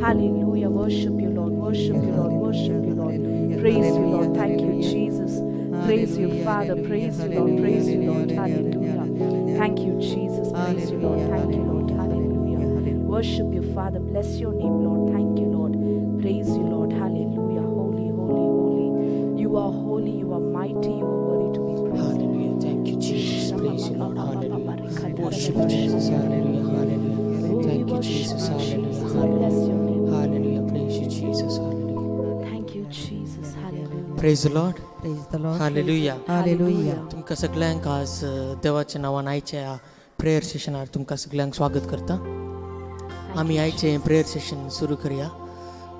Hallelujah. Worship you, Lord. Worship you, Lord. Worship you, Lord. Praise you, Lord. Thank you, Jesus. Praise you, Father. Praise you, Lord. Praise you, Lord. Hallelujah. Thank you, Jesus. Praise you, Lord. Thank you, Lord. Hallelujah. Worship you, Father. Bless your name, Lord. Thank you, Lord. Praise you, Lord. Hallelujah. Holy, holy, holy. You are holy. You are mighty. You are worthy to be praised. Hallelujah. Thank you, Jesus. Praise you, Lord. Hallelujah. Worship you, Jesus. Hallelujah. Hallelujah. Thank you, Jesus. Hallelujah. Jesus. We bless your name. Hallelujah. Praise you, Jesus. Hallelujah. Thank you, Jesus. Hallelujah. Praise the Lord. Praise the Lord. Hallelujah. Hallelujah. तुमकां सगळ्यांक आज देवाच्या नांवान आयच्या ह्या prayer सेशनार तुमकां सगळ्यांक स्वागत करता. आमी आयचें प्रेयर सेशन सुरू करया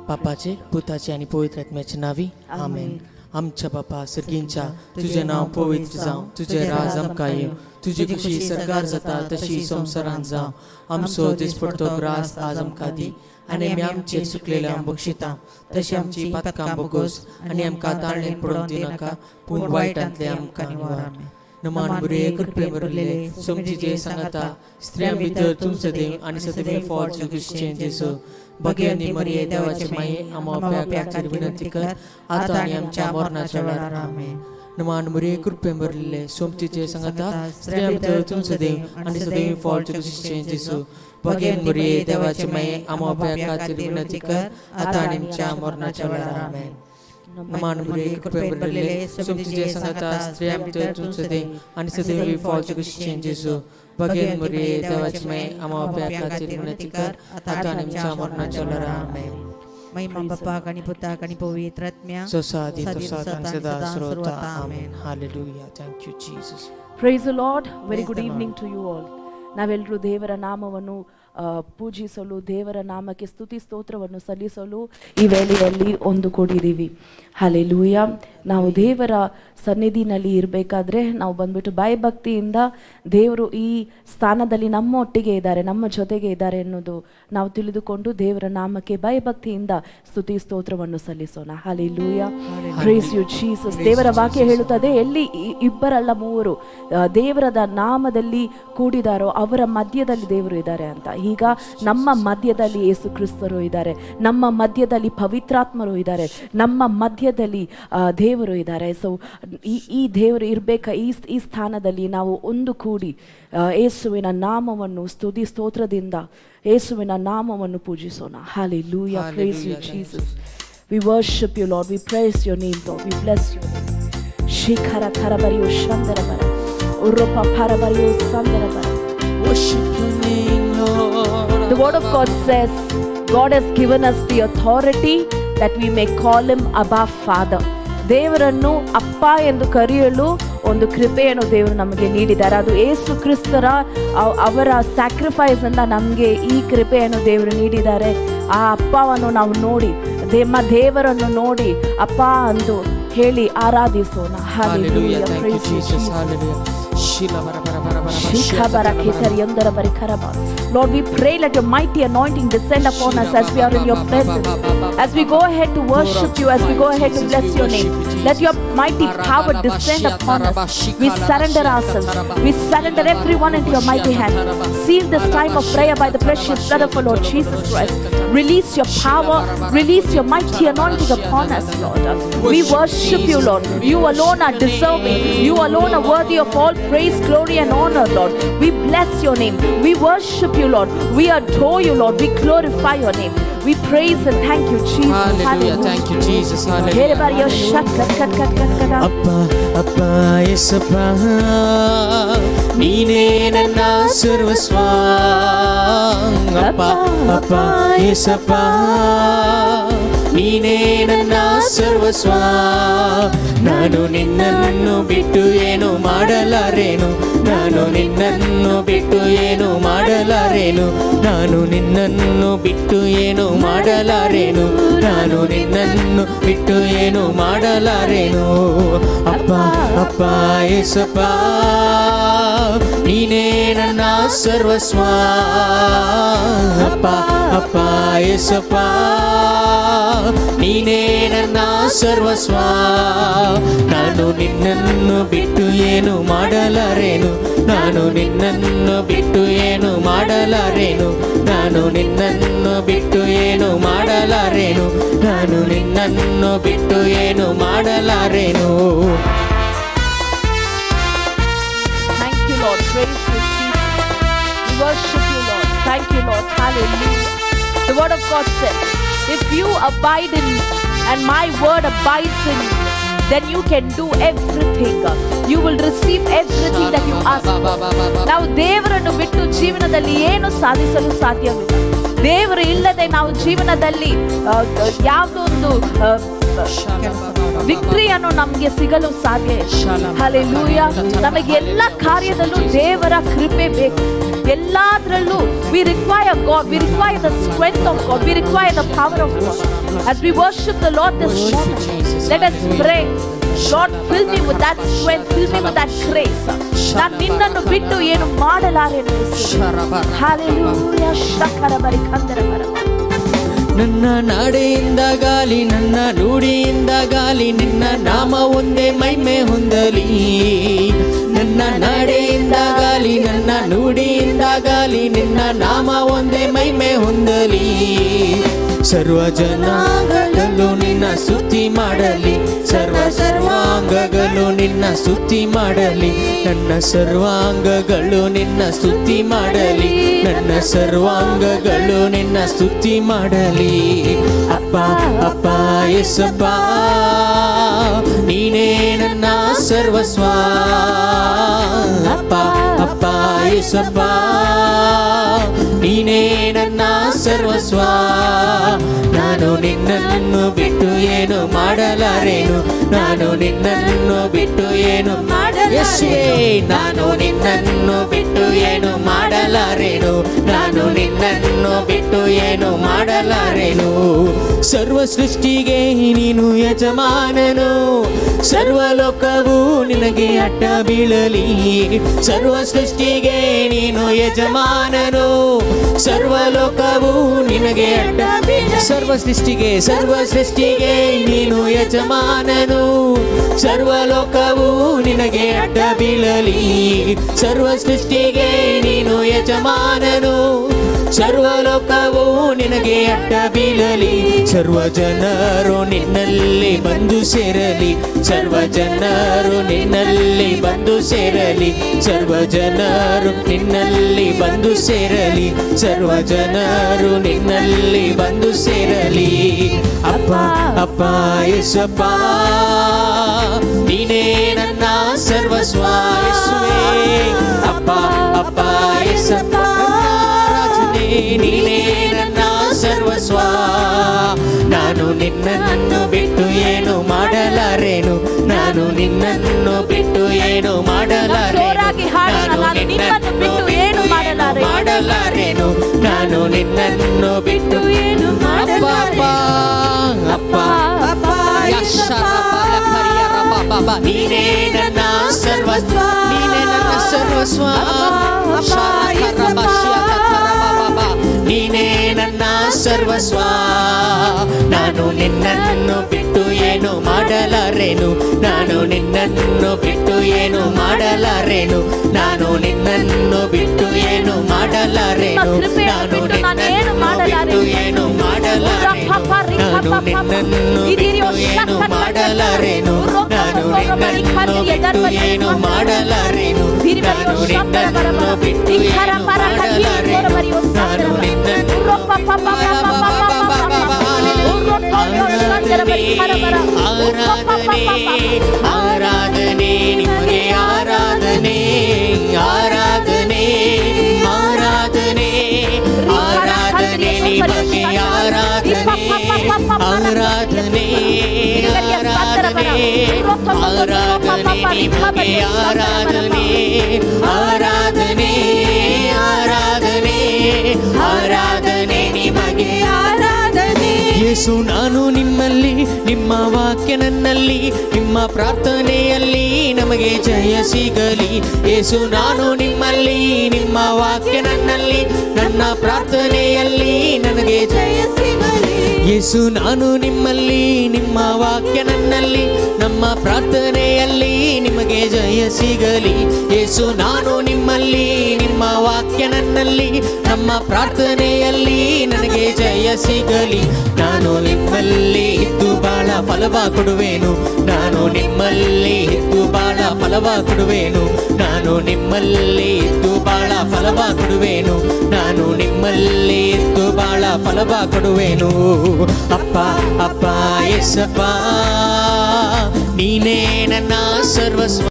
बापाचे, पुताचे आनी पवित्र आत्म्याच्या नांवी, आमेन. आमच्या बापा सर्गींच्या, तुजें नांव पवित्र जावं, तुजें राज आमकां येवं, तुजी खुशी सर्गार जाता तशी संवसारांत जावं. आमचो दिसपडतो ग्रास आज आमकां दी आनी आमी आमचे चुकलेल्यांक बक्षिता तशी आमची पातकां बोगोस आनी आमकां ताळणेन पडोवंक दिनाका, पूण वायटांतले आमकां निवार. नमन मरिये, कृपे भरलेले, सोमती जे सांगता, स्त्रियां भितर तूं सदैव आनी सदैव फळ तुझें जेजू. भाग्यवंती मरिये, देवाचे माये, आम्हा पाप्यां खातीर विनंती कर, आता आनी आमच्या मरणाच्या वेळार. आमेन. नमन मरिये, कृपे भरलेले, सोमती जे सांगता, स्त्रियां भितर तूं सदैव आनी सदैव फळ तुझें जेजू. भाग्यवंती मरिये, देवाचे माये, आम्हा पाप्यां खातीर विनंती कर, आता आनी आमच्या मरणाच्या वेळार. आमेन. नमन मरिये, कृपे भरलेले, सोमती जे सांगता, स्त्रियां भितर तूं सदैव आनी सदैव फळ तुझें जेजू. भाग्यवंती मरिये, देवाचे माये, आम्हा पाप्यां खातीर विनंती कर, आता आनी आमच्या मरणाच्या वेळार. आमेन. महिमा बापाक आणि पुताक आणि पवित्र आत्म्या. जसो आदी तसो आता आणि सदा सर्वथा. आमेन. Hallelujah. Thank you, Jesus. Praise the Lord. Very Praise good the Lord. Evening to you all. ನಾವೆಲ್ಲರೂ ದೇವರ ನಾಮವನ್ನು ಪೂಜಿಸಲು, ದೇವರ ನಾಮಕ್ಕೆ ಸ್ತುತಿ ಸ್ತೋತ್ರವನ್ನು ಸಲ್ಲಿಸಲು ಈ ವೇಳೆಯಲ್ಲಿ ಒಂದು ಕೂಡಿದ್ದೀವಿ. ಹಾಲೆಲೂಯ. ನಾವು ದೇವರ ಸನ್ನಿಧಿನಲ್ಲಿ ಇರಬೇಕಾದ್ರೆ ನಾವು ಬಂದ್ಬಿಟ್ಟು ಭಯಭಕ್ತಿಯಿಂದ ದೇವರು ಈ ಸ್ಥಾನದಲ್ಲಿ ನಮ್ಮ ಒಟ್ಟಿಗೆ ಇದ್ದಾರೆ, ನಮ್ಮ ಜೊತೆಗೆ ಇದ್ದಾರೆ ಎನ್ನುವುದು ನಾವು ತಿಳಿದುಕೊಂಡು ದೇವರ ನಾಮಕ್ಕೆ ಭಯಭಕ್ತಿಯಿಂದ ಸ್ತುತಿ ಸ್ತೋತ್ರವನ್ನು ಸಲ್ಲಿಸೋಣ. Hallelujah. Praise you, Jesus. ದೇವರ ವಾಕ್ಯ ಹೇಳುತ್ತದೆ, ಎಲ್ಲಿ ಇಬ್ಬರಲ್ಲ ಮೂವರು ದೇವರದ ನಾಮದಲ್ಲಿ ಕೂಡಿದಾರೋ ಅವರ ಮಧ್ಯದಲ್ಲಿ ದೇವರು ಇದ್ದಾರೆ ಅಂತ. ಈಗ ನಮ್ಮ ಮಧ್ಯದಲ್ಲಿ ಯೇಸು ಕ್ರಿಸ್ತರು ಇದ್ದಾರೆ, ನಮ್ಮ ಮಧ್ಯದಲ್ಲಿ ಪವಿತ್ರಾತ್ಮರು ಇದ್ದಾರೆ, ನಮ್ಮ ಮಧ್ಯದಲ್ಲಿ ದೇವರು ಇದ್ದಾರೆ. ಸೊ ಈ ಈ ದೇವರು ಇರಬೇಕ ಈ ಈ ಸ್ಥಾನದಲ್ಲಿ ನಾವು ಒಂದು ಕೂಡಿ ಯೇಸುವಿನ ನಾಮವನ್ನು ಸ್ತುತಿ ಸ್ತೋತ್ರದಿಂದ ಯೇಸುವಿನ ನಾಮವನ್ನು ಪೂಜಿಸೋಣ. Hallelujah. Praise you, Jesus. We worship you, Lord. We praise your name, Lord. We bless your name. Shikhara ಖರಬರಿಯು ಶಂದರ ಬರ ಉರುಪ ಪರಬರಿಯು ಸಂದರ ಬರ. Worship your name, Lord. The word of God says, God has given us the authority that we may call him Abba Father. ದೇವರನ್ನು ಅಪ್ಪ ಎಂದು ಕರೆಯಲು ಒಂದು ಕೃಪೆಯನ್ನು ದೇವರು ನಮಗೆ ನೀಡಿದ್ದಾರೆ. ಅದು ಏಸು ಕ್ರಿಸ್ತರ ಅವರ ಸ್ಯಾಕ್ರಿಫೈಸ್ ಅಂತ ನಮಗೆ ಈ ಕೃಪೆಯನ್ನು ದೇವರು ನೀಡಿದ್ದಾರೆ. ಆ ಅಪ್ಪವನ್ನು ನಾವು ನೋಡಿ, ದೇಮ ದೇವರನ್ನು ನೋಡಿ ಅಪ್ಪ ಅಂದು ಹೇಳಿ ಆರಾಧಿಸೋಣ. Hallelujah. Hallelujah. Thank you, Praise you, Jesus. Jesus. Hallelujah. Shila bara bara bara bara bara. Shikhabara ketari barikaraba. Lord, we pray, let your mighty anointing descend upon us as we are in your presence. As we go ahead to worship you, as we go ahead to bless your name, let your mighty power descend upon us. We surrender ourselves. We surrender everyone into your mighty hands. Seal this time of prayer by the precious blood of our Lord Jesus Christ. Release your power, release your mighty anointing upon us, Lord. We worship you, Lord. You alone are deserving. You alone are worthy of all praise, glory, and honor, Lord. We bless your name. We worship you, Lord. We adore you, Lord. We glorify your name. We praise and thank you, Jesus. Hallelujah. Thank you, Jesus. Hallelujah. ಅಪ್ಪ, ಅಪ್ಪ, ಯೇಸಪ್ಪ, ನೀನೇ ನನ್ನ ಸರ್ವಸ್ವ. ಅಪ್ಪ, ಅಪ್ಪ, ಯೇಸಪ್ಪ, ನೀನೇ ನನ್ನ ಸರ್ವಸ್ವ. ನಾನು ನಿನ್ನನ್ನು ಬಿಟ್ಟು ಏನು ಮಾಡಲಾರೇನು. ನಾನು ನಿನ್ನನ್ನು ಬಿಟ್ಟು ಏನು ಮಾಡಲಾರೇನು. ನಾನು ನಿನ್ನನ್ನು ಬಿಟ್ಟು ಏನು ಮಾಡಲಾರೇನು. ನಾನು ನಿನ್ನನ್ನು ಬಿಟ್ಟು ಏನು ಮಾಡಲಾರೇನು. ಅಪ್ಪ, ಅಪ್ಪ, ಏಸಪ್ಪ, ನೀನೇ ನನ್ನ ಸರ್ವಸ್ವ. ಅಪ್ಪ, ಅಪ್ಪ, ಏಸಪ್ಪ, ನೀನೇ ನನ್ನ ಸರ್ವಸ್ವ. ನಾನು ನಿನ್ನನ್ನು ಬಿಟ್ಟು ಏನು ಮಾಡಲಾರೇನು. ನಾನು ನಿನ್ನನ್ನು ಬಿಟ್ಟು ಏನು ಮಾಡಲಾರೇನು. ನಾನು ನಿನ್ನನ್ನು ಬಿಟ್ಟು ಏನು ಮಾಡಲಾರೇನು. ನಾನು ನಿನ್ನನ್ನು ಬಿಟ್ಟು ಏನು ಮಾಡಲಾರೇನು. Thank you, Lord. Praise you, Jesus. We worship you, Lord. Thank you, Lord. Hallelujah. The word of God says, if you abide in me and my word abides in you, then you can do everything. You will receive everything that you ask for. ನಾವು ದೇವರನ್ನು ಬಿಟ್ಟು ಜೀವನದಲ್ಲಿ ಏನು ಸಾಧಿಸಲು ಸಾಧ್ಯವಿಲ್ಲ. ದೇವರು ಇಲ್ಲದೆ ನಾವು ಜೀವನದಲ್ಲಿ ಯಾವುದೋ ಒಂದು ವಿಕ್ಟ್ರಿಯನ್ನು ನಮಗೆ ಸಿಗಲು ಸಾಧ್ಯ ಇಲ್ಲ. ಹಲ್ಲೆಲೂಯಾ. ನಮಗೆ ಎಲ್ಲ ಕಾರ್ಯದಲ್ಲೂ ದೇವರ ಕೃಪೆ ಬೇಕು. ಎಲ್ಲದರಲ್ಲೂ we require God, we require the strength of God, we require the power of God. As we worship the Lord this moment, let us pray, Lord, fill me with that strength, fill me with that grace. ನಾನು ನಿನ್ನನ್ನು ಬಿಟ್ಟು ಏನು ಮಾಡಲಾರೆನು. Hallelujah. ಶಕರ ಬರಿ ಕಂದರ ಬರ. ನನ್ನ ನಡೆಯಿಂದ ಗಾಲಿ, ನನ್ನ ನುಡಿಯಿಂದ ಗಾಲಿ, ನಿನ್ನ ನಾಮ ಒಂದೇ ಮಹಿಮೆ ಹೊಂದಲಿ. ನನ್ನ ನಡೆಯಿಂದ ಗಾಲಿ, ನನ್ನ ನುಡಿಯಿಂದ ಗಾಲಿ, ನಿನ್ನ ನಾಮ ಒಂದೇ ಮಹಿಮೆ ಹೊಂದಲಿ. ಸರ್ವ ಜನಾಂಗಗಳು ನಿನ್ನ ಸ್ತುತಿ ಮಾಡಲಿ. ಸರ್ವ ಸರ್ವಾಂಗಗಳು ನಿನ್ನ ಸ್ತುತಿ ಮಾಡಲಿ. ನನ್ನ ಸರ್ವಾಂಗಗಳು ನಿನ್ನ ಸ್ತುತಿ ಮಾಡಲಿ. ನನ್ನ ಸರ್ವಾಂಗಗಳು ನಿನ್ನ ಸ್ತುತಿ ಮಾಡಲಿ. ಅಪ್ಪ, ಅಪ್ಪ, ಯೇಸಪ್ಪ, ನೀನೇ ನನ್ನ ಸರ್ವಸ್ವ. ಅಪ್ಪ, ಅಪ್ಪ, ಯೇಸಪ್ಪ, ನೀನೇ ನನ್ನ ಸರ್ವಸ್ವ. ನಾನು ನಿನ್ನನ್ನು ಬಿಟ್ಟು ಏನು ಮಾಡಲಾರೇನು. ನಾನು ನಿನ್ನನ್ನು ಬಿಟ್ಟು ಏನು ಯೇಸುವೇ. ನಾನು ನಿನ್ನನ್ನು ಬಿಟ್ಟು ಏನು ಮಾಡಲಾರೇನು. ನಾನು ನಿನ್ನನ್ನು ಬಿಟ್ಟು ಏನು ಮಾಡಲಾರೇನು. ಸರ್ವ ಸೃಷ್ಟಿಗೆ ನೀನು ಯಜಮಾನನು. ಸರ್ವಲೋಕವು ನಿನಗೆ ಅಡ್ಡ ಬೀಳಲಿ. ಸರ್ವ ಸೃಷ್ಟಿಗೆ ನೀನು ಯಜಮಾನನು. ಸರ್ವಲೋಕವು ನಿನಗೆ ಅಡ್ಡ. ಸರ್ವ ಸೃಷ್ಟಿಗೆ, ಸರ್ವ ಸೃಷ್ಟಿಗೆ ನೀನು ಯಜಮಾನನು. ಸರ್ವಲೋಕವು ನಿನಗೆ ಅಡ್ಡ ಬೀಳಲಿ. ಸರ್ವ ಸೃಷ್ಟಿಗೆ ನೀನು ಯಜಮಾನನು. ಸರ್ವಲೋಕವು ನಿನಗೆ ಅಡ್ಡ ಬೀಳಲಿ. ಸರ್ವ ಜನರು ನಿನ್ನಲ್ಲಿ ಬಂದು ಸೇರಲಿ. ಸರ್ವ ಜನರು ನಿನ್ನಲ್ಲಿ ಬಂದು ಸೇರಲಿ. ಸರ್ವ ಜನರು ನಿನ್ನಲ್ಲಿ ಬಂದು ಸೇರಲಿ. ಸರ್ವ ಜನರು ನಿನ್ನಲ್ಲಿ ಬಂದು ಸೇರಲಿ. ಅಪ್ಪ, ಅಪ್ಪ, ಯೇಸಪ್ಪ, ನೀನೇ ನನ್ನ ಸರ್ವಸ್ವ. ಯೇಸುವೇ, ಅಪ್ಪ, ಅಪ್ಪ, ಯೇಸಪ್ಪ, ರಾಜನೇ, ನೀನೇ ನನ್ನ ಸರ್ವಸ್ವ. ನಾನು ನಿನ್ನನ್ನು ಬಿಟ್ಟು ಏನು ಮಾಡಲಾರೇನು. ನಾನು ನಿನ್ನನ್ನು ಬಿಟ್ಟು ಏನು ಮಾಡಲಾರೇನು. ಜೋರಾಗಿ ಹಾಡೋಣ. ನಾನು ನಿನ್ನನ್ನು ಬಿಟ್ಟು ಏನು ಮಾಡಲಾರೆ. ಮಾಡಲಾರೇನು. ನಾನು ನಿನ್ನನ್ನು ಬಿಟ್ಟು ಏನು ಅಪ್ಪ, ಅಪ್ಪ, ಅಪ್ಪ, ನೀನೇ ನನ್ನ ಸರ್ವಸ್ವ. ನೀನೇ ನನ್ನ ಸರ್ವಸ್ವ. ನೀನೇ ನನ್ನ ಸರ್ವಸ್ವ. ನಾನು ನಿನ್ನನ್ನು ಬಿಟ್ಟು ಏನು ಮಾಡಲಾರೇನು. ನಾನು ನಿನ್ನನ್ನು ಬಿಟ್ಟು ಏನು ಮಾಡಲಾರೇನು. ನಾನು ನಿನ್ನನ್ನು ಬಿಟ್ಟು ಏನು ಮಾಡಲಾರೇನು. ನಿಮ್ಮ ನಾನು ಕೃಪೆಯನ್ನು ಬಿಟ್ಟು ನಾನು ಏನು ನಿನ್ನನ್ನು ಮಾಡಲಾರೆನು. ಬಿಟ್ಟು ಏನು ಮಾಡಲಾರೇನು. ನಾನು ನಿನ್ನನ್ನು ಬಿಟ್ಟು ಏನು ಮಾಡಲಾರೇನು. ನಾನು ನಿನ್ನನ್ನು ಬಿಟ್ಟು ಏನು ಮಾಡಲಾರೇನು. ನಾನು ನಿನ್ನನ್ನು ಬಿಟ್ಟು ಏನು ಮಾಡಲಾರೇನು. ನಾನು ನಿನ್ನನ್ನು. ಆರಾಧನೆ, ಆರಾಧನೆ ನಿಮಗೆ ಆರಾಧನೆ. ಆರಾಧನೆ, ಆರಾಧನೆ, ಆರಾಧನೆ ನಿಮಗೆ ಆರಾಧನೆ. ಆರಾಧನೆ, ಆರಾಧನೆ, ಆರಾಧನೆ ನಿಮಗೆ ಆರಾಧನೆ. ಆರಾಧನೆ, ಆರಾಧನೆ, ಆರಾಧನೆ ನಿಮಗೆ ಆರಾಧನೆ. ಯೇಸು ನಾನು ನಿಮ್ಮಲ್ಲಿ, ನಿಮ್ಮ ವಾಕ್ಯ ನನ್ನಲ್ಲಿ, ನಿಮ್ಮ ಪ್ರಾರ್ಥನೆಯಲ್ಲಿ ನಮಗೆ ಜಯ ಸಿಗಲಿ. ಯೇಸು ನಾನು ನಿಮ್ಮಲ್ಲಿ, ನಿಮ್ಮ ವಾಕ್ಯ ನನ್ನಲ್ಲಿ, ನನ್ನ ಪ್ರಾರ್ಥನೆಯಲ್ಲಿ ನನಗೆ ಜಯ ಸಿಗಲಿ. ಯೇಸು ನಾನು ನಿಮ್ಮಲ್ಲಿ, ನಿಮ್ಮ ವಾಕ್ಯ ನನ್ನಲ್ಲಿ, ನಮ್ಮ ಪ್ರಾರ್ಥನೆಯಲ್ಲಿ ನಿಮಗೆ ಜಯ ಸಿಗಲಿ. ಯೇಸು ನಾನು ನಿಮ್ಮಲ್ಲಿ, ನಿಮ್ಮ ವಾಕ್ಯ ನನ್ನಲ್ಲಿ, ನಮ್ಮ ಪ್ರಾರ್ಥನೆಯಲ್ಲಿ ನನಗೆ ಜಯ ಸಿಗಲಿ. ನಾನು ನಿಮ್ಮಲ್ಲಿ ಇದ್ದು ಬಾಳ ಫಲವ ಕೊಡುವೆನು. ನಾನು ನಿಮ್ಮಲ್ಲಿ ಇದ್ದು ಬಾಳ ಫಲವ ಕೊಡುವೆನು. ನಾನು ನಿಮ್ಮಲ್ಲಿ ಇದ್ದು ಬಾಳ ಫಲವ ಕೊಡುವೆನು. ನಾನು ನಿಮ್ಮಲ್ಲಿ ಇದ್ದು ಬಾಳ ಫಲವ ಕೊಡುವೆನು. ಅಪ್ಪ, ಅಪ್ಪ, ಯೇಸಪ್ಪ, ನೀನೇ ನನ್ನ ಸರ್ವಸ್ವ.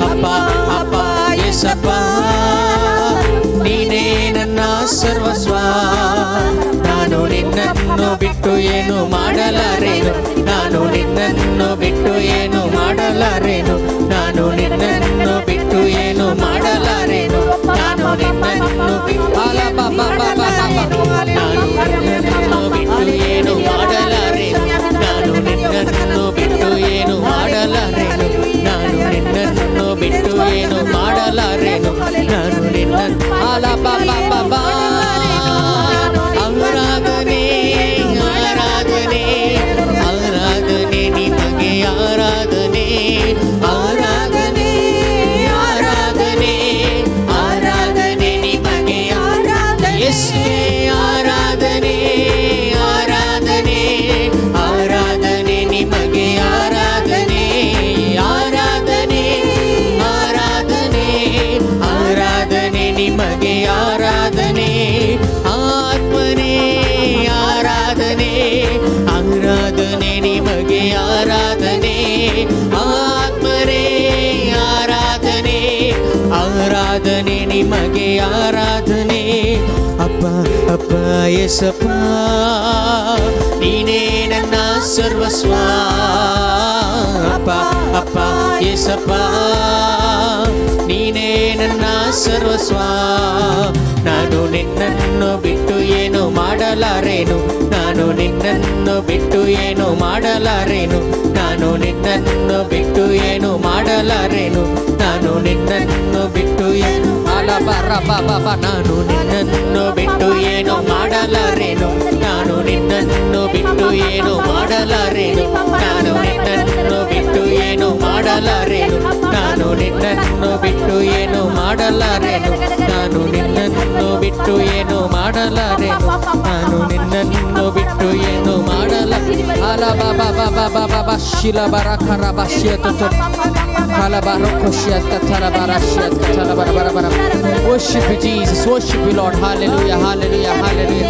ಅಪ್ಪ, ಅಪ್ಪ, ಯೇಸಪ್ಪ, ನೀನೇ ನನ್ನ ಸರ್ವಸ್ವ. ನಾನು ನಿನ್ನನ್ನು ಬಿಟ್ಟು ಏನು ಮಾಡಲಾರೇನು. ನಾನು ನಿನ್ನನ್ನು ಬಿಟ್ಟು ಏನು ಮಾಡಲಾರೇನು. ನಾನು ನಿನ್ನನ್ನು ಬಿಟ್ಟು ಏನು ಮಾಡಲಾರೇನು. ನಾನು ನಿನ್ನನ್ನು ಬಿಟ್ಟು ಅಲ ಬ ಬ ಬ ಬ ಬ. ನಾನು ನಿನ್ನನ್ನು ಬಿಟ್ಟು ಏನು ಮಾಡಲಾರೇನು. ನಾನು ನಿನ್ನನ್ನು ಬಿಟ್ಟು ಏನು ಮಾಡಲಾರೇನು. ನಾನು ನಿನ್ನನ್ನು ಬಿಟ್ಟು ಏನು ಮಾಡಲಾರೇನು. ನಾನು ನಿನ್ನ ಅಲ ಬ ಬ ಬ ಬ. ಆರಾಧನೆ, ಆರಾಧನೆ, ಆರಾಧನೆ ನಿಮಗೆ ಆರಾಧನೆ. ಆರಾಧನೆ, ಆರಾಧನೆ, ಆರಾಧನೆ ನಿಮಗೆ ಯೇಸುವೇ. ಆರಾಧನೆ, ಆರಾಧನೆ, ಆರಾಧನೆ ನಿಮಗೆ ಆರಾಧನೆ. ಆರಾಧನೆ, ಆರಾಧನೆ, ಆರಾಧನೆ ನಿಮಗೆ ಆರಾಧನೆ. ಆತ್ಮನೇ ಆರಾಧನೆ, ಆರಾಧನೆ ನಿಮಗೆ ಆರಾಧನೆ. ಆತ್ಮನೇ ಆರಾಧನೆ, ಆರಾಧನೆ ನಿಮಗೆ ಆರಾಧನೆ. ಅಪ್ಪ, ಅಪ್ಪ, ಯೇಸಪ್ಪ, ನೀನೇ ನನ್ನ ಸರ್ವಸ್ವ. ಅಪ್ಪ, ಅಪ್ಪ, ಯೇಸಪ್ಪ, ನೀನೇ ನನ್ನ ಸರ್ವಸ್ವ. ನಾನು ನಿನ್ನನ್ನು ಬಿಟ್ಟು ಏನು ಮಾಡಲಾರೇನು. ನಾನು ನಿನ್ನನ್ನು ಬಿಟ್ಟು ಏನು ಮಾಡಲಾರೇನು. ನಾನು ನಿನ್ನನ್ನು ಬಿಟ್ಟು ಏನು ಮಾಡಲಾರೇನು. ನಾನು ನಿನ್ನನ್ನು ಬಿಟ್ಟು ಏನು ಅಲ ಬರ ಬ. ನಾನು ನಿನ್ನನ್ನು ಬಿಟ್ಟು ಏನು ಮಾಡಲಾರೇನು. ನಾನು ನಿನ್ನನ್ನು ಬಿಟ್ಟು ಏನು ಮಾಡಲಾರೇನು. ನಾನು ನಿನ್ನನ್ನು ಬಿಟ್ಟು ಏನು ಮಾಡಲಾರೇನು. ನಾನು ನಿನ್ನನ್ನು ಬಿಟ್ಟು ಏನು ಮಾಡಲಾರೇನು. ನಾನು ನಿನ್ನನ್ನು ಬಿಟ್ಟು ಏನು ಮಾಡಲಾರೇನು. ನಾನು ನಿನ್ನನ್ನು ಬಿಟ್ಟು ಏನು ಮಾಡಲ ಅಲ ಬ ಬ ಬ ಬ ಬ ಬ ಬ ಶಿಲ ಬರ ಖರ ಬ ಶಿಯ ತೊ ಕಲ ಬರ ಖುಷಿಯ ತಲ ಬರ ಶಿಯ ತಲ ಬರ ಬರ ಬರ. Worship you, Jesus. Worship you, Lord. Hallelujah, hallelujah, hallelujah.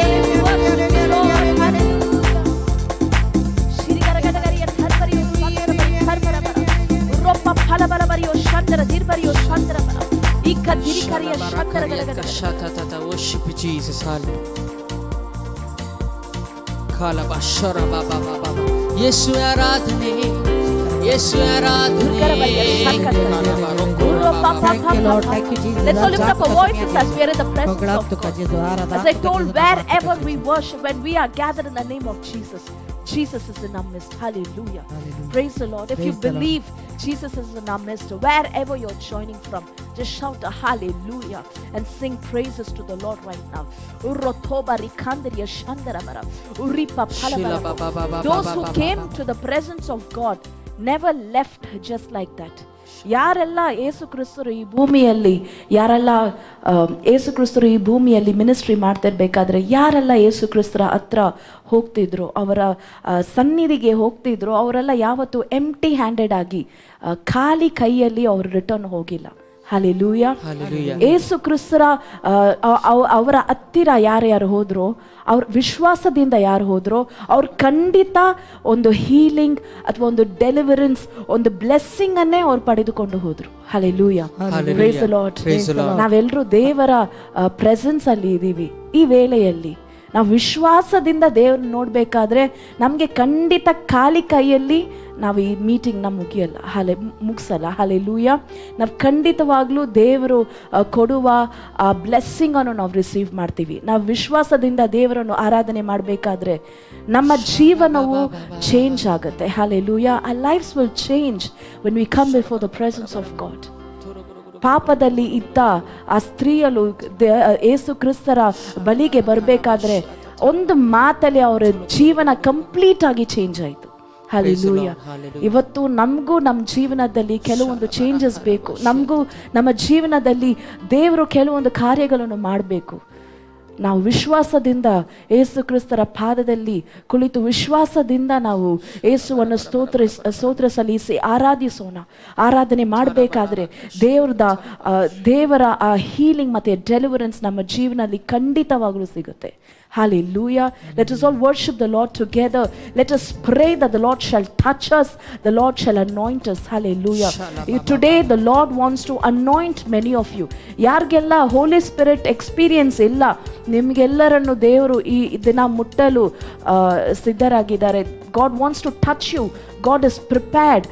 Worship you, Jesus. Hallelujah. Kalabashara ba ba ba ba. ಯೇಸು ಆರಾಧನೆ, ಯೇಸು ಆರಾಧನೆ. Thank you, Lord. Thank you, Jesus. Let's all lift up our voices as we are in the presence of God. As I told, wherever we worship, when we are gathered in the name of Jesus, Jesus is in our midst. Hallelujah. Hallelujah. Praise the Lord. If you Praise the Lord. Believe Jesus is in our midst, wherever you're joining from, just shout a hallelujah and sing praises to the Lord right now. Urotoba rikandriya shandaramara. Uripa palabarabo. Those who came to the presence of God never left just like that. ಯಾರೆಲ್ಲ ಏಸು ಕ್ರಿಸ್ತರು ಈ ಭೂಮಿಯಲ್ಲಿ, ಯಾರೆಲ್ಲ ಏಸು ಕ್ರಿಸ್ತರು ಈ ಭೂಮಿಯಲ್ಲಿ ministry ಮಾಡ್ತಿರ್ಬೇಕಾದ್ರೆ ಯಾರೆಲ್ಲ ಏಸು ಕ್ರಿಸ್ತರ ಹತ್ರ ಹೋಗ್ತಿದ್ರು, ಅವರ ಸನ್ನಿಧಿಗೆ ಹೋಗ್ತಿದ್ರು, ಅವರೆಲ್ಲ ಯಾವತ್ತು ಎಂಪ್ಟಿ ಹ್ಯಾಂಡೆಡ್ ಆಗಿ, ಖಾಲಿ ಕೈಯಲ್ಲಿ ಅವರು ರಿಟರ್ನ್ ಹೋಗಿಲ್ಲ. ಹಾಲೆಲೂಯ. Hallelujah. ಏಸು ಕ್ರಿಸ್ತರ ಅವರ ಹತ್ತಿರ ಯಾರ್ಯಾರು ಹೋದ್ರೋ, ಅವ್ರ ವಿಶ್ವಾಸದಿಂದ ಯಾರು ಹೋದ್ರೋ, ಅವ್ರು ಖಂಡಿತ ಒಂದು ಹೀಲಿಂಗ್ ಅಥವಾ ಒಂದು ಡೆಲಿವರೆನ್ಸ್, ಒಂದು ಬ್ಲೆಸ್ಸಿಂಗ್ ಅನ್ನೇ ಅವ್ರು ಪಡೆದುಕೊಂಡು ಹೋದ್ರು. Hallelujah. Hallelujah. Praise the Lord. Praise the Lord. ನಾವೆಲ್ಲರೂ ದೇವರ ಪ್ರೆಸೆನ್ಸ್ ಅಲ್ಲಿ ಇದ್ದೀವಿ. ಈ ವೇಳೆಯಲ್ಲಿ ನಾವು ವಿಶ್ವಾಸದಿಂದ ದೇವ್ರನ್ನ ನೋಡಬೇಕಾದ್ರೆ ನಮಗೆ ಖಂಡಿತ ಖಾಲಿ ಕೈಯಲ್ಲಿ ನಾವು ಈ ಮೀಟಿಂಗ್ನ ಮುಗಿಯಲ್ಲ, ಹಾಲೆ ಮುಗಿಸಲ್ಲ. ಹಾಲೆಲೂಯ. ನಾವು ಖಂಡಿತವಾಗ್ಲೂ ದೇವರು ಕೊಡುವ ಆ ಬ್ಲೆಸ್ಸಿಂಗನ್ನು ನಾವು ರಿಸೀವ್ ಮಾಡ್ತೀವಿ. ನಾವು ವಿಶ್ವಾಸದಿಂದ ದೇವರನ್ನು ಆರಾಧನೆ ಮಾಡಬೇಕಾದ್ರೆ ನಮ್ಮ ಜೀವನವು ಚೇಂಜ್ ಆಗುತ್ತೆ. Hallelujah. Our lives will change when we come before the presence of God. ಪಾಪದಲ್ಲಿ ಇದ್ದ ಆ ಸ್ತ್ರೀಯಲು ಏಸು ಕ್ರಿಸ್ತರ ಬಳಿಗೆ ಬರಬೇಕಾದ್ರೆ ಒಂದು ಮಾತಲ್ಲಿ ಅವರ ಜೀವನ ಕಂಪ್ಲೀಟ್ ಆಗಿ ಚೇಂಜ್ ಆಯಿತು. ಹಾಲೆಲೂಯ. ಇವತ್ತು ನಮಗೂ ನಮ್ಮ ಜೀವನದಲ್ಲಿ ಕೆಲವೊಂದು ಚೇಂಜಸ್ ಬೇಕು. ನಮಗೂ ನಮ್ಮ ಜೀವನದಲ್ಲಿ ದೇವರು ಕೆಲವೊಂದು ಕಾರ್ಯಗಳನ್ನು ಮಾಡಬೇಕು. ನಾವು ವಿಶ್ವಾಸದಿಂದ ಏಸು ಕ್ರಿಸ್ತರ ಪಾದದಲ್ಲಿ ಕುಳಿತು ವಿಶ್ವಾಸದಿಂದ ನಾವು ಏಸುವನ್ನು ಸ್ತೋತ್ರ ಸ್ತೋತ್ರ ಸಲ್ಲಿಸಿ ಆರಾಧಿಸೋಣ. ಆರಾಧನೆ ಮಾಡಬೇಕಾದ್ರೆ ದೇವರ ಆ ಹೀಲಿಂಗ್ ಮತ್ತು ಡೆಲಿವರೆನ್ಸ್ ನಮ್ಮ ಜೀವನದಲ್ಲಿ ಖಂಡಿತವಾಗಲೂ ಸಿಗುತ್ತೆ. Hallelujah. Let us all worship the Lord together. Let us pray that the Lord shall touch us, the Lord shall anoint us. Hallelujah. Today, the Lord wants to anoint many of you. ಯಾರಿಗೆಲ್ಲ ಹೋಲಿ spirit experience ಇಲ್ಲ, ನಿಮಗೆಲ್ಲರನ್ನು ದೇವರು ಈ ದಿನ ಮುಟ್ಟಲು ಸಿದ್ಧರಾಗಿದ್ದಾರೆ. God wants to touch you. God is prepared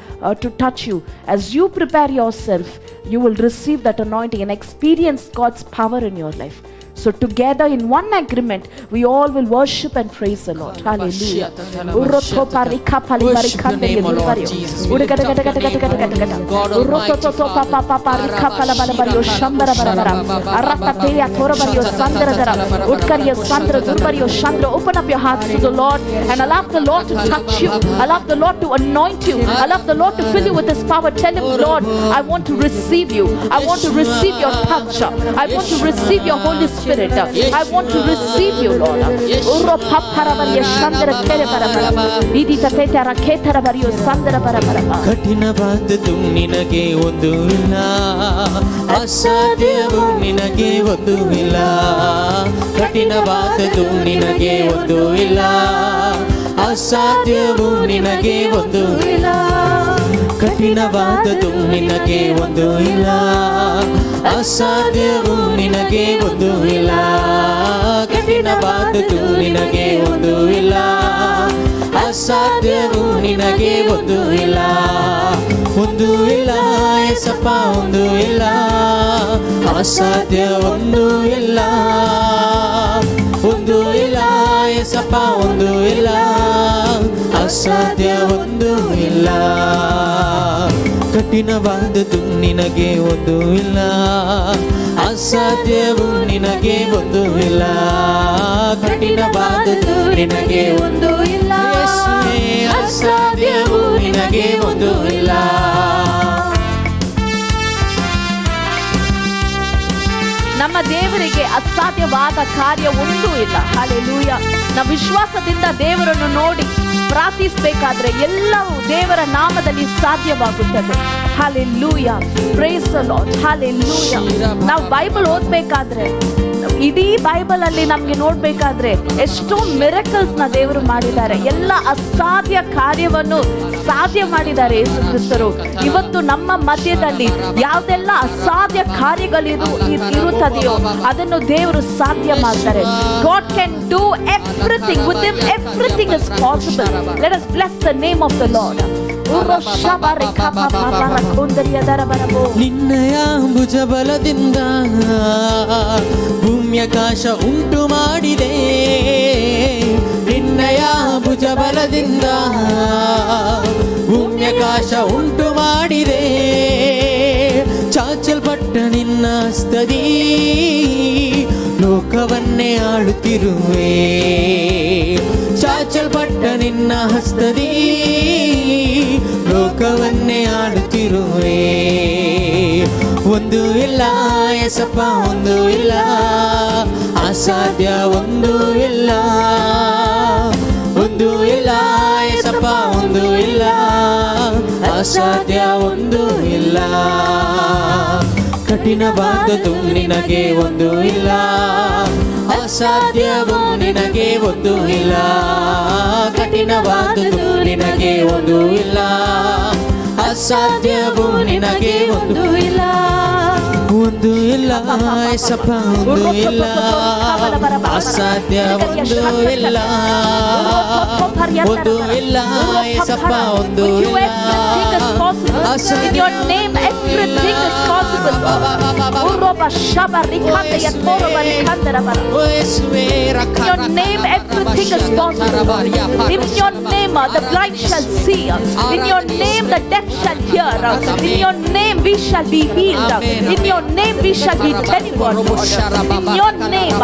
to touch you. As you prepare yourself, you will receive that anointing and experience God's power in your life. So together in one agreement, we all will worship and praise the Lord. Hallelujah. Worship your name, O Lord Jesus. We lift up your name, God Almighty Father. Open up your hearts to the Lord and allow the Lord to touch you. Allow the Lord to anoint you. Allow the Lord to fill you with His power. Tell Him, "Lord, I want to receive you. I want to receive your touch. I want to receive your Holy Spirit. I want to receive you, Lord." Uro paparabaria shandra kere barabara. Idita tete raketara bario sandra barabara. ಕಠಿಣವಾದದ್ದು ನಿನಗೆ ಒಂದು ಇಲ್ಲ, ಅಸಾಧ್ಯವು ನಿನಗೆ ಒಂದು ಇಲ್ಲ. ಕಠಿಣವಾದದ್ದು ನಿನಗೆ ಒಂದು ಇಲ್ಲ, ಅಸಾಧ್ಯವು ನಿನಗೆ ಒಂದು ಇಲ್ಲ. ಕಠಿಣವಾದದ್ದು ನಿನಗೆ ಒಂದು ಇಲ್ಲ, ಅಸಾಧ್ಯವು ನಿನಗೆ ಒಂದು ಇಲ್ಲ. ಕಠಿಣವಾದದ್ದು ನಿನಗೆ ಒಂದು ಇಲ್ಲ, ಅಸಾಧ್ಯವು ನಿನಗೆ ಒಂದು ಇಲ್ಲ. ಒಂದು ಇಲ್ಲ ಏಸಪ್ಪ, ಒಂದು ಇಲ್ಲ, ಅಸಾಧ್ಯ ಒಂದು ಇಲ್ಲ. ಒಂದು ಇಲ್ಲ ಏಸಪ್ಪ, ಒಂದು ಇಲ್ಲ, ಅಸಾಧ್ಯ ಒಂದು ಇಲ್ಲ. ಕಠಿಣವಾದದ್ದು ನಿನಗೆ ಒಂದು ಇಲ್ಲ, ಅಸಾಧ್ಯವು ನಿನಗೆ ಒಂದು ಇಲ್ಲ. ಕಠಿಣವಾದದ್ದು ನಿನಗೆ ಒಂದು ಇಲ್ಲ, ಯೇಸುವೇ, ಅಸಾಧ್ಯವು ನಿನಗೆ ಒಂದು ಇಲ್ಲ. ನಮ್ಮ ದೇವರಿಗೆ ಅಸಾಧ್ಯವಾದ ಕಾರ್ಯ ಒಂದೂ ಇಲ್ಲ. ಹಾಲೆಲೂಯ. ನಾವು ವಿಶ್ವಾಸದಿಂದ ದೇವರನ್ನು ನೋಡಿ ಪ್ರಾರ್ಥಿಸಬೇಕಾದ್ರೆ ಎಲ್ಲವೂ ದೇವರ ನಾಮದಲ್ಲಿ ಸಾಧ್ಯವಾಗುತ್ತದೆ. Hallelujah. Praise the Lord. Hallelujah. ನಾವು ಬೈಬಲ್ ಓದ್ಬೇಕಾದ್ರೆ, ಇಡೀ ಬೈಬಲ್ ಅಲ್ಲಿ ನಮ್ಗೆ ನೋಡ್ಬೇಕಾದ್ರೆ ಎಷ್ಟೋ ಮಿರಕಲ್ಸ್ ನ ದೇವರು ಮಾಡಿದ್ದಾರೆ. ಎಲ್ಲ ಅಸಾಧ್ಯ ಕಾರ್ಯವನ್ನು ಸಾಧ್ಯ ಮಾಡಿದ್ದಾರೆ ಯೇಸು ಕ್ರಿಸ್ತರು. ಇವತ್ತು ನಮ್ಮ ಮಧ್ಯದಲ್ಲಿ ಯಾವುದೆಲ್ಲ ಅಸಾಧ್ಯ ಕಾರ್ಯಗಳಿರು ಇರುತ್ತದೆಯೋ ಅದನ್ನು ದೇವರು ಸಾಧ್ಯ ಮಾಡ್ತಾರೆ. God can do everything. With Him everything is possible. Let us bless the name of the Lord. ನಿನ್ನಯ ಭುಜಬಲದಿಂದ ಭೂಮ್ಯಾಕಾಶ ಉಂಟು ಮಾಡಿದೆ. ನಿನ್ನಯ ಭುಜಬಲದಿಂದ ಭೂಮ್ಯಾಕಾಶ ಉಂಟು ಮಾಡಿದೆ. ಚಾಚಲ್ಪಟ್ಟ ನಿನ್ನ ಹಸ್ತದಿ ಲೋಕವನ್ನೇ ಆಳುತ್ತಿರುವೆ. ಚಾಚಲ್ಪಟ್ಟ ನಿನ್ನ ಹಸ್ತದಿ ಲೋಕವನ್ನೇ ಆಳುತ್ತಿರುವೆ. ಒಂದು ಇಲ್ಲ ಏಸಪ್ಪ, ಒಂದು ಇಲ್ಲ, ಅಸಾಧ್ಯ ಒಂದು ಇಲ್ಲ. ಒಂದು ಇಲ್ಲ ಏಸಪ್ಪ, ಒಂದು ಇಲ್ಲ, ಅಸಾಧ್ಯ ಒಂದು ಇಲ್ಲ. ಕಠಿಣವಾದದ್ದು ನಿನಗೆ ಒಂದು ಇಲ್ಲ, ಅಸಾಧ್ಯವು ನಿನಗೆ ಒಂದು ಇಲ್ಲ. ಕಠಿಣವಾದದ್ದು ನಿನಗೆ ಒಂದು ಇಲ್ಲ, ಅಸಾಧ್ಯವು ನಿನಗೆ ಒಂದು ಇಲ್ಲ. ಒಂದು ಇಲ್ಲ ಏಸಪ್ಪ, ಒಂದು ಇಲ್ಲ, ಅಸಾಧ್ಯ ಒಂದು ಇಲ್ಲ. ಒಂದು ಇಲ್ಲ ಏಸಪ್ಪ, ಒಂದು With you ಇಲ್ಲ. Everything is possible. In your name everything is possible. Uroba shaba rikanda ya toroba rikanda rabara. In your name everything is possible. In your name the blind shall see. In your name the deaf shall hear. In your name we shall be healed. In your name we shall be delivered. In your name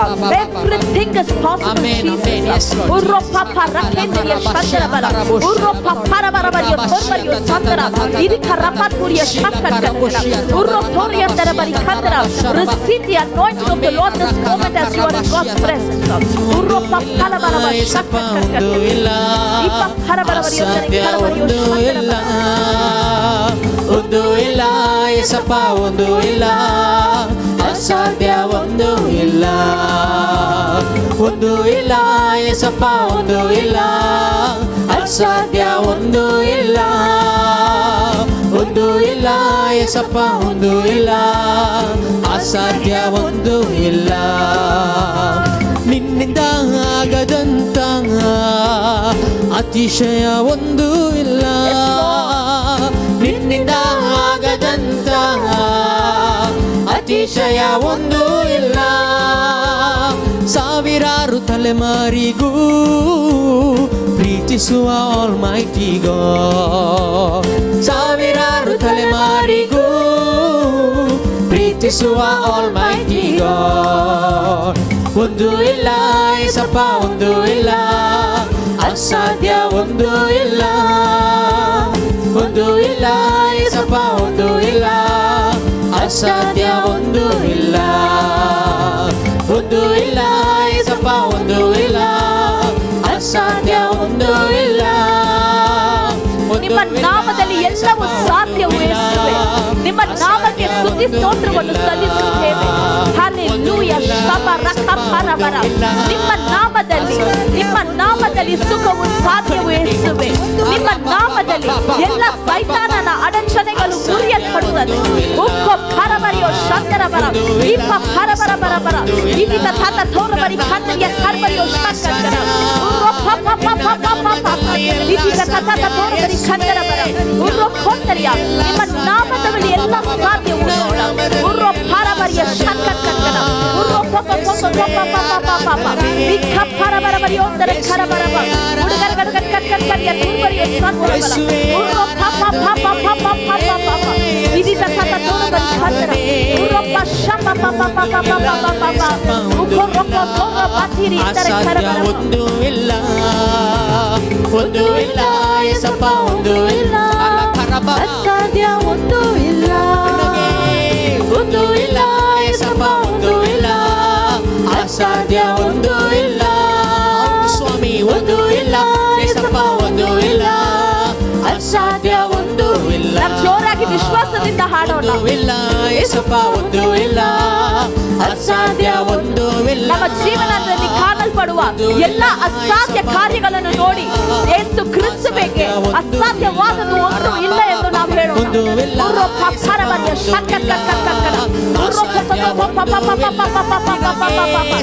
everything is possible, Amen, amen. Yes, Jesus. Lord. Uropa parakende ya shandara bara. Uropa parabara ya torba ya sandara. Irika rapaturi ya shakar. Uro toriandara bari kandara. Receive the anointing of the Lord this moment as you are in God's presence. Uropa palabara ba Yesappa, shakar. ಒಂದು ಇಲ್ಲ, ಇಪ್ಪ ಪರಬರ ಬರಿ ಅಸಾಧ್ಯ ಕರಬರಿ ಒಂದು ಇಲ್ಲ. ಒಂದು ಇಲ್ಲ ಏಸಪ್ಪ, ಒಂದು ಇಲ್ಲ, ಅಸಾಧ್ಯ ಒಂದು ಇಲ್ಲ. ಒಂದು ಇಲ್ಲ ಏಸಪ್ಪ, ಒಂದು ಇಲ್ಲ, ಅಸಾಧ್ಯ ಒಂದು ಇಲ್ಲ. ಒಂದು ಇಲ್ಲ ಏಸಪ್ಪ, ಒಂದು ಇಲ್ಲ, ಅಸಾಧ್ಯ ಒಂದು ಇಲ್ಲ. ನಿನ್ನಿಂದ ಆಗದಂತ ಅತಿಶಯ ಒಂದು ಇಲ್ಲ. ನಿನ್ನಿಂದ ಆಗದಂತ ಅತಿಶಯ ಒಂದು ಇಲ್ಲ. ಸಾವಿರಾರು ತಲೆಮಾರಿಗೂ ಪ್ರೀತಿಸುವ ಆಲ್ ಮೈಟಿ ಗಾಡ್. ಸಾವಿರಾರು ತಲೆಮಾರಿಗೂ ಪ್ರೀತಿಸುವ ಆಲ್ ಮೈಟಿ ಗಾಡ್. ಒಂದು ಇಲ್ಲ ಏಸಪ್ಪ, ಒಂದು ಇಲ್ಲ, ಅಸಾಧ್ಯ ಒಂದು ಇಲ್ಲ. ಒಂದು ಇಲ್ಲ ಏಸಪ್ಪ, ಒಂದು ಇಲ್ಲ, ಅಸಾಧ್ಯ ಒಂದು ಇಲ್ಲ. ಒಂದು ಇಲ್ಲ ಏಸಪ್ಪ, ಒಂದು ಇಲ್ಲ, ಅಸಾಧ್ಯ ಒಂದು ಇಲ್ಲ. ಒಂದು ನಿಮ್ಮ ಇಲ್ಲ, ನಾಮದಲ್ಲಿ ಎಲ್ಲವೂ ಏಸಪ್ಪ, ಸಾಧ್ಯವು ಒಂದು ಇಲ್ಲ. ಯೇಸುವೆ. ನಿಮ್ಮ ನಾಮಕ್ಕೆ ಸ್ತುತಿ ಸ್ತೋತ್ರವನ್ನು ಸಲ್ಲಿಸುತ್ತೇವೆ. ಹಾಲೆಲೂಯ. ಶಬ ರಕ ಪರ ಬರ. ನಿಮ್ಮ ನಾಮದಲ್ಲಿ, ನಿಮ್ಮ ನಾಮದಲ್ಲಿ ಸುಖವು ಸಾಧ್ಯವು ಯೇಸುವೆ. ನಿಮ್ಮ ನಾಮದಲ್ಲಿ ಎಲ್ಲ ಸೈತಾನನ ಅಡಚಣೆಗಳು ಮುರಿಯಲ್ಪಡುತ್ತದೆ. ಉಕ್ಕ ಪರಬರಿಯೋ ಶಂಕರ ಬರ ಇಪ್ಪ ಪರಬರ ಬರ ಬರ ಇದಿತ ತಾತ ತೋರ ಬರಿ ಖಂಡರಿಯ ಕರ್ಬರಿಯೋ ಶಂಕರ ಉರ್ರೋ ಪ ಪ ಪ ಪ ಪ ಪ ಪ ಪ. ಇದಿತ ತಾತ ತೋರ ಬರಿ ಖಂಡರ ಬರ ಉರ್ರೋ ಕೊಂದರಿಯ. ನಿಮ್ಮ ನಾಮದಲ್ಲಿ ಎಲ್ಲ ಸಾಧ್ಯವು ನೋಡ. ಉರ್ರೋ ಪರಬರಿಯ ಶಂಕರ ಕಕ್ಕನ ಉರ್ರೋ ಪ ಪ ಪ ಪ ಪ ಪ ಪ ಪ ಪ ಪ ಇಕ್ಕ ಪರಬರ ಬರಿ ಒಂದರ ಕರಬರ ಬ ಹುಡುಗರ ಗಡ ಗಡ ಗಡ ಗಡ ಗಡ ತುರ್ಬರಿಯ ಸಂತರ ಬಲ ಉರ್ರೋ ಪ ಪ ಪ ಪ ಪ ಪ ಪ ಪ ಪ ಪ ಇದಿತ ತಾತ ತೋರ ಬರಿ ಖಂಡರ ಉರ್ರೋ ಪ ಶ ಪ ಪ ಪ ಪ ಪ ಪ ಪ ಪ ಪ ಉಕ್ಕೋ ರೊಕ್ಕೋ ತೋರ ಬಾತಿರಿ ಇದ್ದರ ಅಸಾಧ್ಯ ಕರಬರ ಬ. ಒಂದು ಇಲ್ಲ, ಒಂದು ಇಲ್ಲ ಏಸಪ್ಪ, ಒಂದು ಇಲ್ಲ. ಅಲ ಕರಬ. ಅಸಾಧ್ಯ ಒಂದು ಇಲ್ಲ. ನಿನಗೆ ಒಂದು ಇಲ್ಲ ಏಸಪ್ಪ, ಒಂದು ಇಲ್ಲ, ಅಸಾಧ್ಯ ಒಂದು ಇಲ್ಲ. ಹೌದು ಸ್ವಾಮಿ, ಒಂದು ಇಲ್ಲ ಏಸಪ್ಪ, ಒಂದು ಇಲ್ಲ, ಅಸಾಧ್ಯ ಒಂದು ಇಲ್ಲ. ನಾವು ಜೋರಾಗಿ ವಿಶ್ವಾಸದಿಂದ ಹಾಡೋಣ. ಒಂದು ಇಲ್ಲ ಏಸಪ್ಪ, ಒಂದು ಇಲ್ಲ, ಅಸಾಧ್ಯ ಒಂದು ಇಲ್ಲ. ನಮ್ಮ ಜೀವನದಲ್ಲಿ ಕಾಣಲ್ಪಡುವ ಎಲ್ಲ ಅಸಾಧ್ಯ ಕಾರ್ಯಗಳನ್ನು ನೋಡಿ ಯೇಸು ಕ್ರಿಸ್ತುವಿಗೆ ಅಸಾಧ್ಯವಾದದ್ದು ಒಂದು ಇಲ್ಲ ಎಂದು ನಾವು ಹೇಳೋಣ. ಉರ್ರೋ ಪಪ್ಪರ ಬರಿಯ ಶಕ್ಕ ಕಕ್ಕ ಕಕ್ಕನ. ಉರ್ರೋ ಪಪ್ಪ ಪಪ್ಪ ಪಪ್ಪ ಪಪ್ಪ ಪಪ್ಪ ಪಪ್ಪ ಪಪ್ಪ ಪಪ್ಪ ಪಪ್ಪ.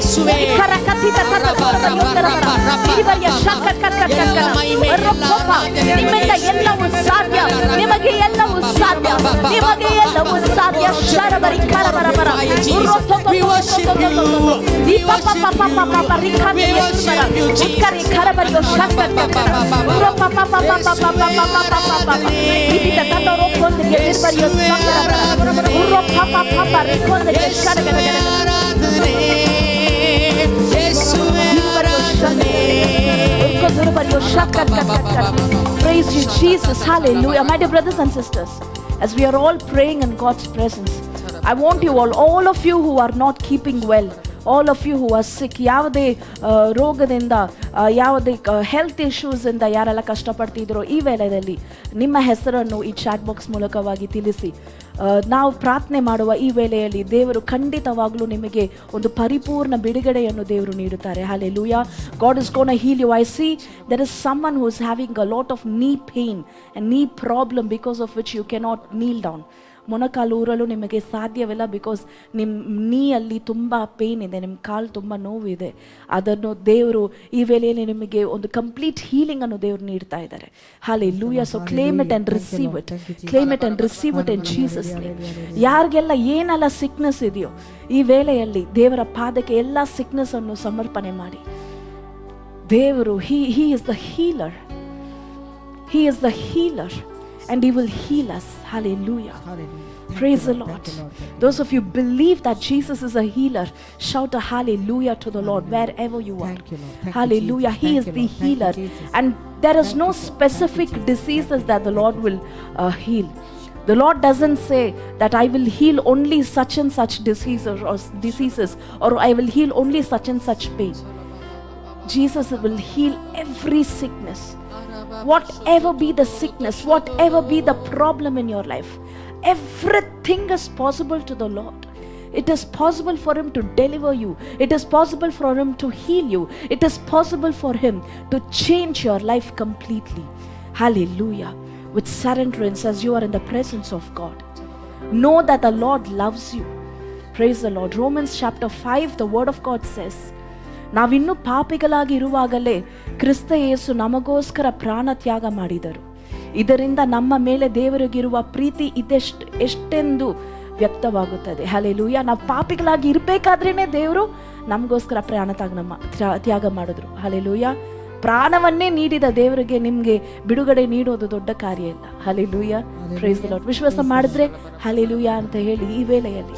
ಇಕ್ಕರ ಕಥಿತ ತತ್ತ ತೋರ ಬರಿಯ ಉತ್ತರ ಬರ. ಇರಿ ಬರಿಯ ಶಕ್ಕ ಕಕ್ಕ ಕಕ್ಕನ. ಉರ್ರೋ ಪಪ್ಪ. ನಿಮ್ಮಿಂದ ಎಲ್ಲವೂ ಸಾಧ್ಯ. ನಿಮಗೆ ಎಲ್ಲವೂ ಸಾಧ್ಯ. ನಿಮಗೆ ಎಲ್ಲವೂ ಸಾಧ್ಯ. ಶರಬರಿ ಕರಬರ ಬರ. ಉರ್ರೋ ಪಪ್ಪ ಪಪ್ಪ ಪಪ್ಪ ಪಪ್ಪ. ಈ ಪಪ್ಪ ಪಪ್ಪ ಪಪ್ಪ ಪಪ್ಪ ರಿಖಾಂತ ಬರ. ಉತ್ಕರಿ ಕರಬರಿಯೋ ಶಕ್ಕ ಕಕ್ಕನ. ಉರ್ರೋ ಪಪ್ಪ ಪಪ್ಪ ಪಪ್ಪ ಪಪ್ಪ ಪಪ್ಪ ಪಪ್ಪ ಪಪ್ಪ. ಇದಿತ ತತ್ತ ರೋಕೊಂದಿಗೆ ನಿರ್ಬರಿಯೋ ಸಂತರ ಬರ. ಉರ್ರೋ ಪಪ್ಪ ಪಪ್ಪ ರಿಖೊಂದಿಗೆ ಶರಗರ ಆರಾಧನೆ ಯೇಸುವೆ, ಆರಾಧನೆ. Praise you, Jesus. Hallelujah. My dear brothers and sisters, as we are all praying in God's presence, I want you all of you who are not keeping well, all of you who are sick, ಯಾವುದೇ ರೋಗದಿಂದ, ಯಾವುದೇ health ಇಶ್ಯೂಸಿಂದ ಯಾರೆಲ್ಲ ಕಷ್ಟಪಡ್ತಿದ್ರೋ, ಈ ವೇಳೆಯಲ್ಲಿ ನಿಮ್ಮ ಹೆಸರನ್ನು ಈ chat box ಮೂಲಕವಾಗಿ ತಿಳಿಸಿ. ನಾವು ಪ್ರಾರ್ಥನೆ ಮಾಡುವ ಈ ವೇಳೆಯಲ್ಲಿ ದೇವರು ಖಂಡಿತವಾಗಲೂ ನಿಮಗೆ ಒಂದು ಪರಿಪೂರ್ಣ ಬಿಡುಗಡೆಯನ್ನು ದೇವರು ನೀಡುತ್ತಾರೆ. Hallelujah. God is gonna heal you. I see there is someone who is having a lot of knee pain and knee problem, because of which you cannot kneel down. ಮೊಣಕಾಲು ಊರಲು ನಿಮಗೆ ಸಾಧ್ಯವಿಲ್ಲ, because ನಿಮ್ಮ ನೀಯಲ್ಲಿ ತುಂಬ ಪೇನ್ ಇದೆ, ನಿಮ್ಮ ಕಾಲು ತುಂಬ ನೋವಿದೆ. ಅದನ್ನು ದೇವರು ಈ ವೇಳೆಯಲ್ಲಿ ನಿಮಗೆ ಒಂದು ಕಂಪ್ಲೀಟ್ ಹೀಲಿಂಗ್ ಅನ್ನು ದೇವರು ನೀಡ್ತಾ ಇದ್ದಾರೆ. Hallelujah. So claim it and receive it, claim it and receive it in Jesus. ಯಾರಿಗೆಲ್ಲ ಏನೆಲ್ಲ ಸಿಕ್ನೆಸ್ ಇದೆಯೋ, ಈ ವೇಳೆಯಲ್ಲಿ ದೇವರ ಪಾದಕ್ಕೆ ಎಲ್ಲ ಸಿಕ್ನೆಸ್ ಅನ್ನು ಸಮರ್ಪಣೆ ಮಾಡಿ. ದೇವರು, He is the healer. He is the healer and He will heal us. Hallelujah. Praise the Lord. Those of you believe that Jesus is a healer, shout a hallelujah to the Lord wherever you are. Thank you, Lord. Thank you, Hallelujah. Jesus. He Thank is you, the Lord. Thank you, healer. Jesus. And there is Thank no you, Lord. Thank you, specific Jesus. Diseases that the Lord will heal. The Lord doesn't say that I will heal only such and such diseases or I will heal only such and such pain. Jesus will heal every sickness. Whatever be the sickness, whatever be the problem in your life, everything is possible to the Lord. It is possible for Him to deliver you. It is possible for Him to heal you. It is possible for Him to change your life completely. Hallelujah. With surrenderance as you are in the presence of God, know that the Lord loves you. Praise the Lord. Romans chapter 5, the word of God says, ನಾವಿನ್ನೂ ಪಾಪಿಗಳಾಗಿ ಇರುವಾಗಲೇ ಕ್ರಿಸ್ತ ಯೇಸು ನಮಗೋಸ್ಕರ ಪ್ರಾಣ ತ್ಯಾಗ ಮಾಡಿದರು. ಇದರಿಂದ ನಮ್ಮ ಮೇಲೆ ದೇವರಿಗಿರುವ ಪ್ರೀತಿ ಇದೆಷ್ಟು ಎಷ್ಟೆಂದು ವ್ಯಕ್ತವಾಗುತ್ತದೆ. ಹಲೆಲೂಯ. ನಾವು ಪಾಪಿಗಳಾಗಿ ಇರಬೇಕಾದ್ರೇನೆ ದೇವರು ನಮಗೋಸ್ಕರ ಪ್ರಾಣ ತ್ಯಾಗ ಮಾಡಿದ್ರು. ಹಲೆಲೂಯ. ಪ್ರಾಣವನ್ನೇ ನೀಡಿದ ದೇವರಿಗೆ ನಿಮಗೆ ಬಿಡುಗಡೆ ನೀಡೋದು ದೊಡ್ಡ ಕಾರ್ಯ ಇಲ್ಲ. ಹಲೆಲೂಯ. Praise Lord. ವಿಶ್ವಾಸ ಮಾಡಿದ್ರೆ ಹಲೆಲೂಯ ಅಂತ ಹೇಳಿ. ಈ ವೇಳೆಯಲ್ಲಿ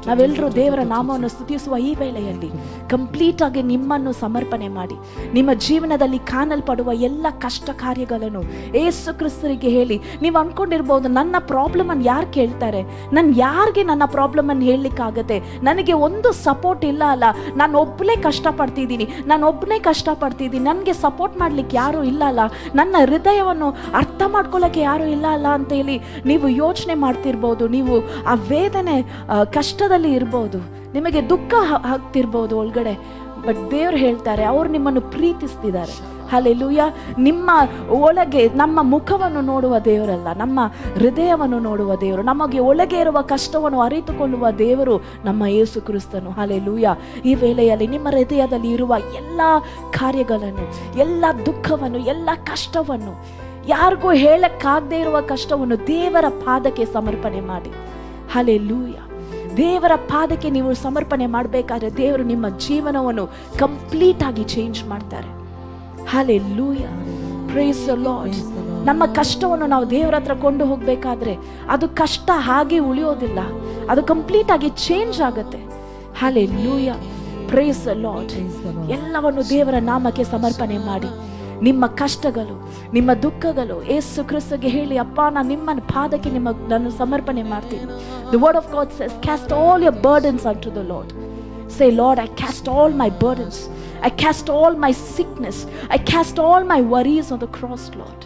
ನಾವೆಲ್ಲರೂ ದೇವರ ನಾಮವನ್ನು ಸ್ತುತಿಸುವ ಈ ವೇಳೆಯಲ್ಲಿ ಕಂಪ್ಲೀಟ್ ಆಗಿ ನಿಮ್ಮನ್ನು ಸಮರ್ಪಣೆ ಮಾಡಿ. ನಿಮ್ಮ ಜೀವನದಲ್ಲಿ ಕಾಣಲ್ಪಡುವ ಎಲ್ಲ ಕಷ್ಟ ಕಾರ್ಯಗಳನ್ನು ಏಸು ಕ್ರಿಸ್ತರಿಗೆ ಹೇಳಿ. ನೀವು ಅನ್ಕೊಂಡಿರ್ಬೋದು, ನನ್ನ ಪ್ರಾಬ್ಲಮನ್ನು ಯಾರು ಕೇಳ್ತಾರೆ? ನಾನು ಯಾರಿಗೆ ನನ್ನ ಪ್ರಾಬ್ಲಮನ್ನು ಹೇಳಲಿಕ್ಕಾಗತ್ತೆ? ನನಗೆ ಒಂದು ಸಪೋರ್ಟ್ ಇಲ್ಲ ಅಲ್ಲ. ನಾನು ಒಬ್ಬಳೇ ಕಷ್ಟಪಡ್ತಿದ್ದೀನಿ, ನಾನು ಒಬ್ಬನೇ ಕಷ್ಟಪಡ್ತಿದ್ದೀನಿ, ನನಗೆ ಸಪೋರ್ಟ್ ಮಾಡ್ಲಿಕ್ಕೆ ಯಾರೂ ಇಲ್ಲ ಅಲ್ಲ, ನನ್ನ ಹೃದಯವನ್ನು ಅರ್ಥ ಮಾಡ್ಕೊಳ್ಳೋಕೆ ಯಾರೂ ಇಲ್ಲ ಅಲ್ಲ ಅಂತ ಹೇಳಿ ನೀವು ಯೋಚನೆ ಮಾಡ್ತಿರ್ಬೋದು. ನೀವು ಆ ವೇದನೆ ಕಷ್ಟದಲ್ಲಿ ಇರ್ಬೋದು, ನಿಮಗೆ ದುಃಖ ಆಗ್ತಿರ್ಬೋದು ಒಳಗಡೆ. ಬಟ್ ದೇವ್ರು ಹೇಳ್ತಾರೆ, ಅವ್ರು ನಿಮ್ಮನ್ನು ಪ್ರೀತಿಸ್ತಿದ್ದಾರೆ. ಹಲೆಲೂಯ. ನಿಮ್ಮ ಒಳಗೆ ನಮ್ಮ ಮುಖವನ್ನು ನೋಡುವ ದೇವರಲ್ಲ, ನಮ್ಮ ಹೃದಯವನ್ನು ನೋಡುವ ದೇವರು, ನಮಗೆ ಒಳಗೆ ಇರುವ ಕಷ್ಟವನ್ನು ಅರಿತುಕೊಳ್ಳುವ ದೇವರು ನಮ್ಮ ಯೇಸು ಕ್ರಿಸ್ತನು. ಹಲೆಲೂಯ. ಈ ವೇಳೆಯಲ್ಲಿ ನಿಮ್ಮ ಹೃದಯದಲ್ಲಿ ಇರುವ ಎಲ್ಲ ಕಾರ್ಯಗಳನ್ನು, ಎಲ್ಲ ದುಃಖವನ್ನು, ಎಲ್ಲ ಕಷ್ಟವನ್ನು, ಯಾರಿಗೂ ಹೇಳಕ್ಕಾಗದೇ ಇರುವ ಕಷ್ಟವನ್ನು ದೇವರ ಪಾದಕ್ಕೆ ಸಮರ್ಪಣೆ ಮಾಡಿ. ಹಲೆಲೂಯ. ದೇವರ ಪಾದಕ್ಕೆ ನೀವು ಸಮರ್ಪಣೆ ಮಾಡಬೇಕಾದ್ರೆ ದೇವರು ನಿಮ್ಮ ಜೀವನವನ್ನು ಕಂಪ್ಲೀಟ್ ಆಗಿ ಚೇಂಜ್ ಮಾಡ್ತಾರೆ. Hallelujah. Praise the Lord. ನಮ್ಮ ಕಷ್ಟವನ್ನು ನಾವು ದೇವರ ಹತ್ರ ಕೊಂಡು ಹೋಗ್ಬೇಕಾದ್ರೆ ಅದು ಕಷ್ಟ ಹಾಗೆ ಉಳಿಯೋದಿಲ್ಲ, ಅದು ಕಂಪ್ಲೀಟ್ ಆಗಿ ಚೇಂಜ್ ಆಗುತ್ತೆ. Hallelujah. Praise the Lord. ಎಲ್ಲವನ್ನು ದೇವರ ನಾಮಕ್ಕೆ ಸಮರ್ಪಣೆ ಮಾಡಿ. ನಿಮ್ಮ ಕಷ್ಟಗಳು, ನಿಮ್ಮ ದುಃಖಗಳು ಏಸು ಕ್ರಿಸ್ತಗೆ ಹೇಳಿ. ಅಪ್ಪ, ನಾನು ನಿಮ್ಮ ಪಾದಕ್ಕೆ ನಿಮ್ಮ ನಾನು ಸಮರ್ಪಣೆ ಮಾಡ್ತೀನಿ. The word of God says, "Cast all your burdens unto the Lord." Say, "Lord, I cast all my burdens. I cast all my sickness. I cast all my worries on the cross, Lord.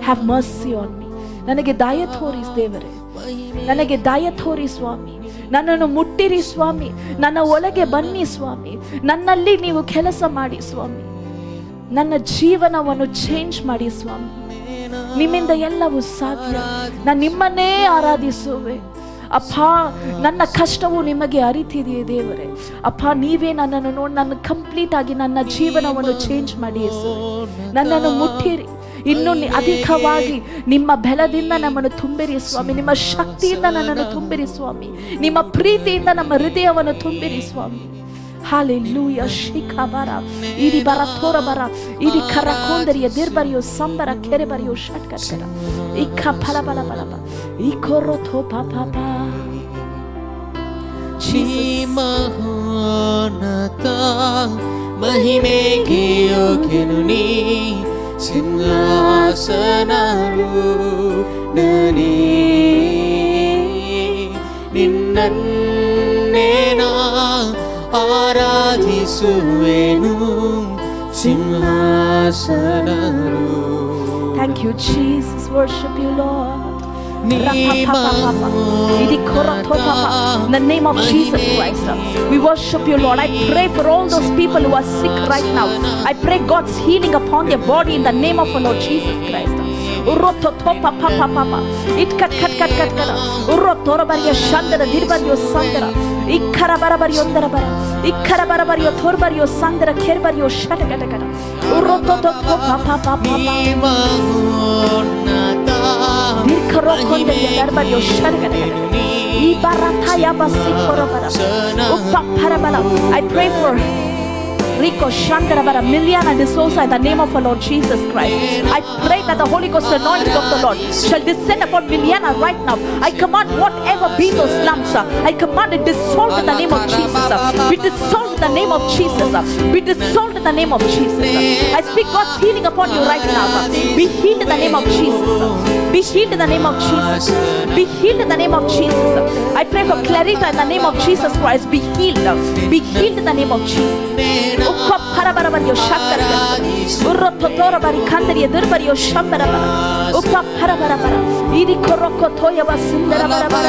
Have mercy on me." ನನಗೆ ದಯ ತೋರಿ ದೇವರೇ, ನನಗೆ ದಯ ತೋರಿ ಸ್ವಾಮಿ, ನನ್ನನ್ನು ಮುಟ್ಟಿರಿ ಸ್ವಾಮಿ, ನನ್ನ ಒಳಗೆ ಬನ್ನಿ ಸ್ವಾಮಿ, ನನ್ನಲ್ಲಿ ನೀವು ಕೆಲಸ ಮಾಡಿ ಸ್ವಾಮಿ, ನನ್ನ ಜೀವನವನ್ನು ಚೇಂಜ್ ಮಾಡಿ ಸ್ವಾಮಿ. ನಿಮ್ಮಿಂದ ಎಲ್ಲವೂ ಸಾಧ್ಯ. ನಾನು ನಿಮ್ಮನ್ನೇ ಆರಾಧಿಸುವೆ ಅಪ್ಪ. ನನ್ನ ಕಷ್ಟವು ನಿಮಗೆ ಅರಿತಿದೆಯೇ ದೇವರೇ. ಅಪ್ಪ, ನೀವೇ ನನ್ನನ್ನು ನೋಡಿ ನನ್ನ ಕಂಪ್ಲೀಟ್ ಆಗಿ ನನ್ನ ಜೀವನವನ್ನು ಚೇಂಜ್ ಮಾಡಿ ಯೇಸುವೆ. ನನ್ನನ್ನು ಮುಟ್ಟಿರಿ. ಇನ್ನೂ ಅಧಿಕವಾಗಿ ನಿಮ್ಮ ಬಲದಿಂದ ನಮ್ಮನ್ನು ತುಂಬಿರಿ ಸ್ವಾಮಿ. ನಿಮ್ಮ ಶಕ್ತಿಯಿಂದ ನನ್ನನ್ನು ತುಂಬಿರಿ ಸ್ವಾಮಿ. ನಿಮ್ಮ ಪ್ರೀತಿಯಿಂದ ನಮ್ಮ ಹೃದಯವನ್ನು ತುಂಬಿರಿ ಸ್ವಾಮಿ. ಹಾಲೆಲೂಯ. ಶಿಖಬರ ಇದಿ ಬರ ಥೋರ ಬರ ಇದಿ ಕರ ಕೊಂದರಿಯ ದಿರ್ಬರಿಯೋ ಸಂಬರ ಕೆರೆ ಬರಿಯೋ ಷಟ್ಕರ ಇಕ್ಕ ಫಲ ಬಲ ಬಲ ಬ ಈ ಕೊರೋ ಥೋ ಪ ಪ ಪ. ನೀ ಮಹೋನ್ನತ ಮಹಿಮೆಗೆ ಯೋಗ್ಯನು, ನೀ ಸಿಂಹಾಸನಾರೂಢನೇ. ನಿನ್ನನ್ನೇ ನಾ ಆರಾಧಿಸುವೆನು ಸಿಂಹಾಸನಾರೂ Thank you, Jesus. Worship you, Lord. ನೀ In the name of Jesus Christ, we worship you, Lord. I pray for all those people who are sick right now. I pray God's healing upon their body in the name of our Lord Jesus Christ. ಉರ್ರೊತ್ತೊ ತೋ ಪ ಪ ಪ ಪ ಪ. It cut cut cut cut ಕಡ. ಉರ್ರೊತ್ತೊರ ಬರಿಯ ಶಂದರ ದಿರ್ಬರಿಯೋ ಸಂದರ. ಇಕ್ಕರ ಬರ ಬರಿಯೊಂದರ ಬರ. ಇಕ್ಕರ ಬರ ಬರಿಯೋ ಥೋರ್ ಬರಿಯೋ ಸಂದರ ಖೇರ್ ಬರಿಯೋ ಶಟ ಕಟ ಕಟ. ಉರ್ರೊತ್ತೊ ತೋ ತೋ ಪ ಪ ಪ ಪ ಪ. ದೀರ್ಘ ರೋಕೊಂದರಿಯ ದರ್ಬರಿಯೋ ಶಟ ಕಟ ಕಟ. ಈ ಬರಥಯ ಬಸಿ ಕೊರಬರ. ಉಪ್ಪ ಪರಬಲ. I pray for Rico Shankarabara, Miliana de Souza, in the name of our Lord Jesus Christ. I pray that the Holy Ghost anointing of the Lord shall descend upon Miliana right now. I command whatever be those lumps, I command it dissolved in the name of Jesus. Be dissolved in the name of Jesus. Be dissolved in the name of Jesus. I speak God's healing upon you right now. Be healed in the name of Jesus. Be healed in the name of Jesus. Be healed in the name of Jesus. I pray for Clarita in the name of Jesus Christ. Be healed. Be healed in the name of Jesus. ಉಕ್ಕ ಪರಬರಬರಿಯೋ ಶಕ್ಕರ ಉರ್ರ ತೊತೋರ ಬರಿ ಕಂದರಿಯ ದುರ್ಬರಿಯೋ ಶಂಬರ ಬರ ಉಪ್ಪ ಪರಬರ ಬರ ಇದಿ ಕೊರೊಕ್ಕೊ ತೋಯವ ಸುಂದರ ಬರ ಬರ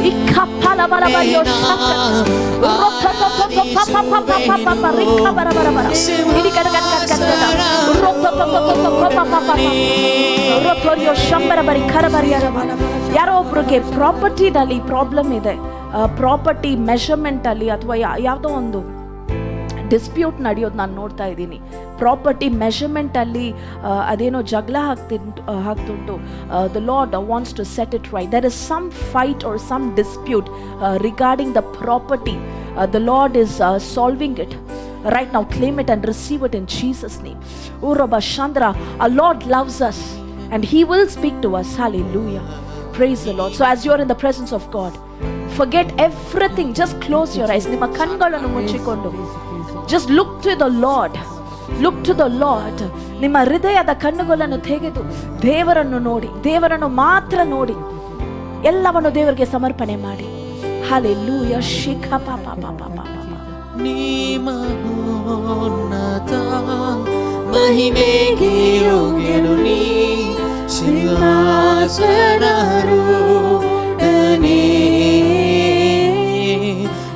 ಇಕ್ಕ ಪಲ ಬರ ಬರಿಯೋ ಶಕ್ಕರ ಉರ್ರ ತೊ ತೊ ತೊ ಪ ಪ ಪ ಪ ಪ ಪ ಪ ರಿಕ್ಕ ಬರ ಬರ ಬರ ಇದಿ ಕಡ ಕಡ ಕಡ ಕಡ ಕಡ ಉರ್ರ ತೊ ತೊ ತೊ ತೊ ಪ ಪ ಪ ಪ ಪ ಉರ್ರ ತೋರಿಯೋ ಶಂಬರ ಬರಿ ಕರ ಬರಿ ಯಾರೋ ಒಬ್ರಿಗೆ ಪ್ರಾಪರ್ಟಿನಲ್ಲಿ ಪ್ರಾಬ್ಲಮ್ ಇದೆ. ಪ್ರಾಪರ್ಟಿ ಮೆಷರ್ಮೆಂಟಲ್ಲಿ ಅಥವಾ ಯಾವುದೋ ಒಂದು ಡಿಸ್ಪ್ಯೂಟ್ ನಡೆಯೋದು ನಾನು ನೋಡ್ತಾ ಇದ್ದೀನಿ. ಪ್ರಾಪರ್ಟಿ ಮೆಷರ್ಮೆಂಟಲ್ಲಿ ಅದೇನೋ ಜಗಳ ಆಗ್ತುಂಟು. The Lord wants to set it right. There is some fight or some dispute regarding the property. The Lord is solving it right now. Claim it and receive it in Jesus' name. Uraba Chandra. Our Lord loves us and He will speak to us. Hallelujah. Praise the Lord. So as you are in the presence of God, forget everything. Just close your eyes. ನಿಮ್ಮ ಕಣ್ಗಳನ್ನು ಮುಚ್ಚಿಕೊಂಡು just look to the Lord. Look to the Lord. ನಿಮ್ಮ ಹೃದಯದ ಕಣ್ಣುಗಳನ್ನು ತೆಗೆದು ದೇವರನ್ನು ನೋಡಿ, ದೇವರನ್ನು ಮಾತ್ರ ನೋಡಿ, ಎಲ್ಲವನ್ನು ದೇವರಿಗೆ ಸಮರ್ಪಣೆ ಮಾಡಿ. ಹಾಲೆಲೂಯ. ಶಿಖ ಪ ಪ ಪ ಪ ಪ ಪ. ನೀ ಮಹೋನ್ನತ ಮಹಿಮೆಗೆ ಯೋಗ್ಯನು ನೀ ಸಿಂಹಾಸನಾರೂಢನೇ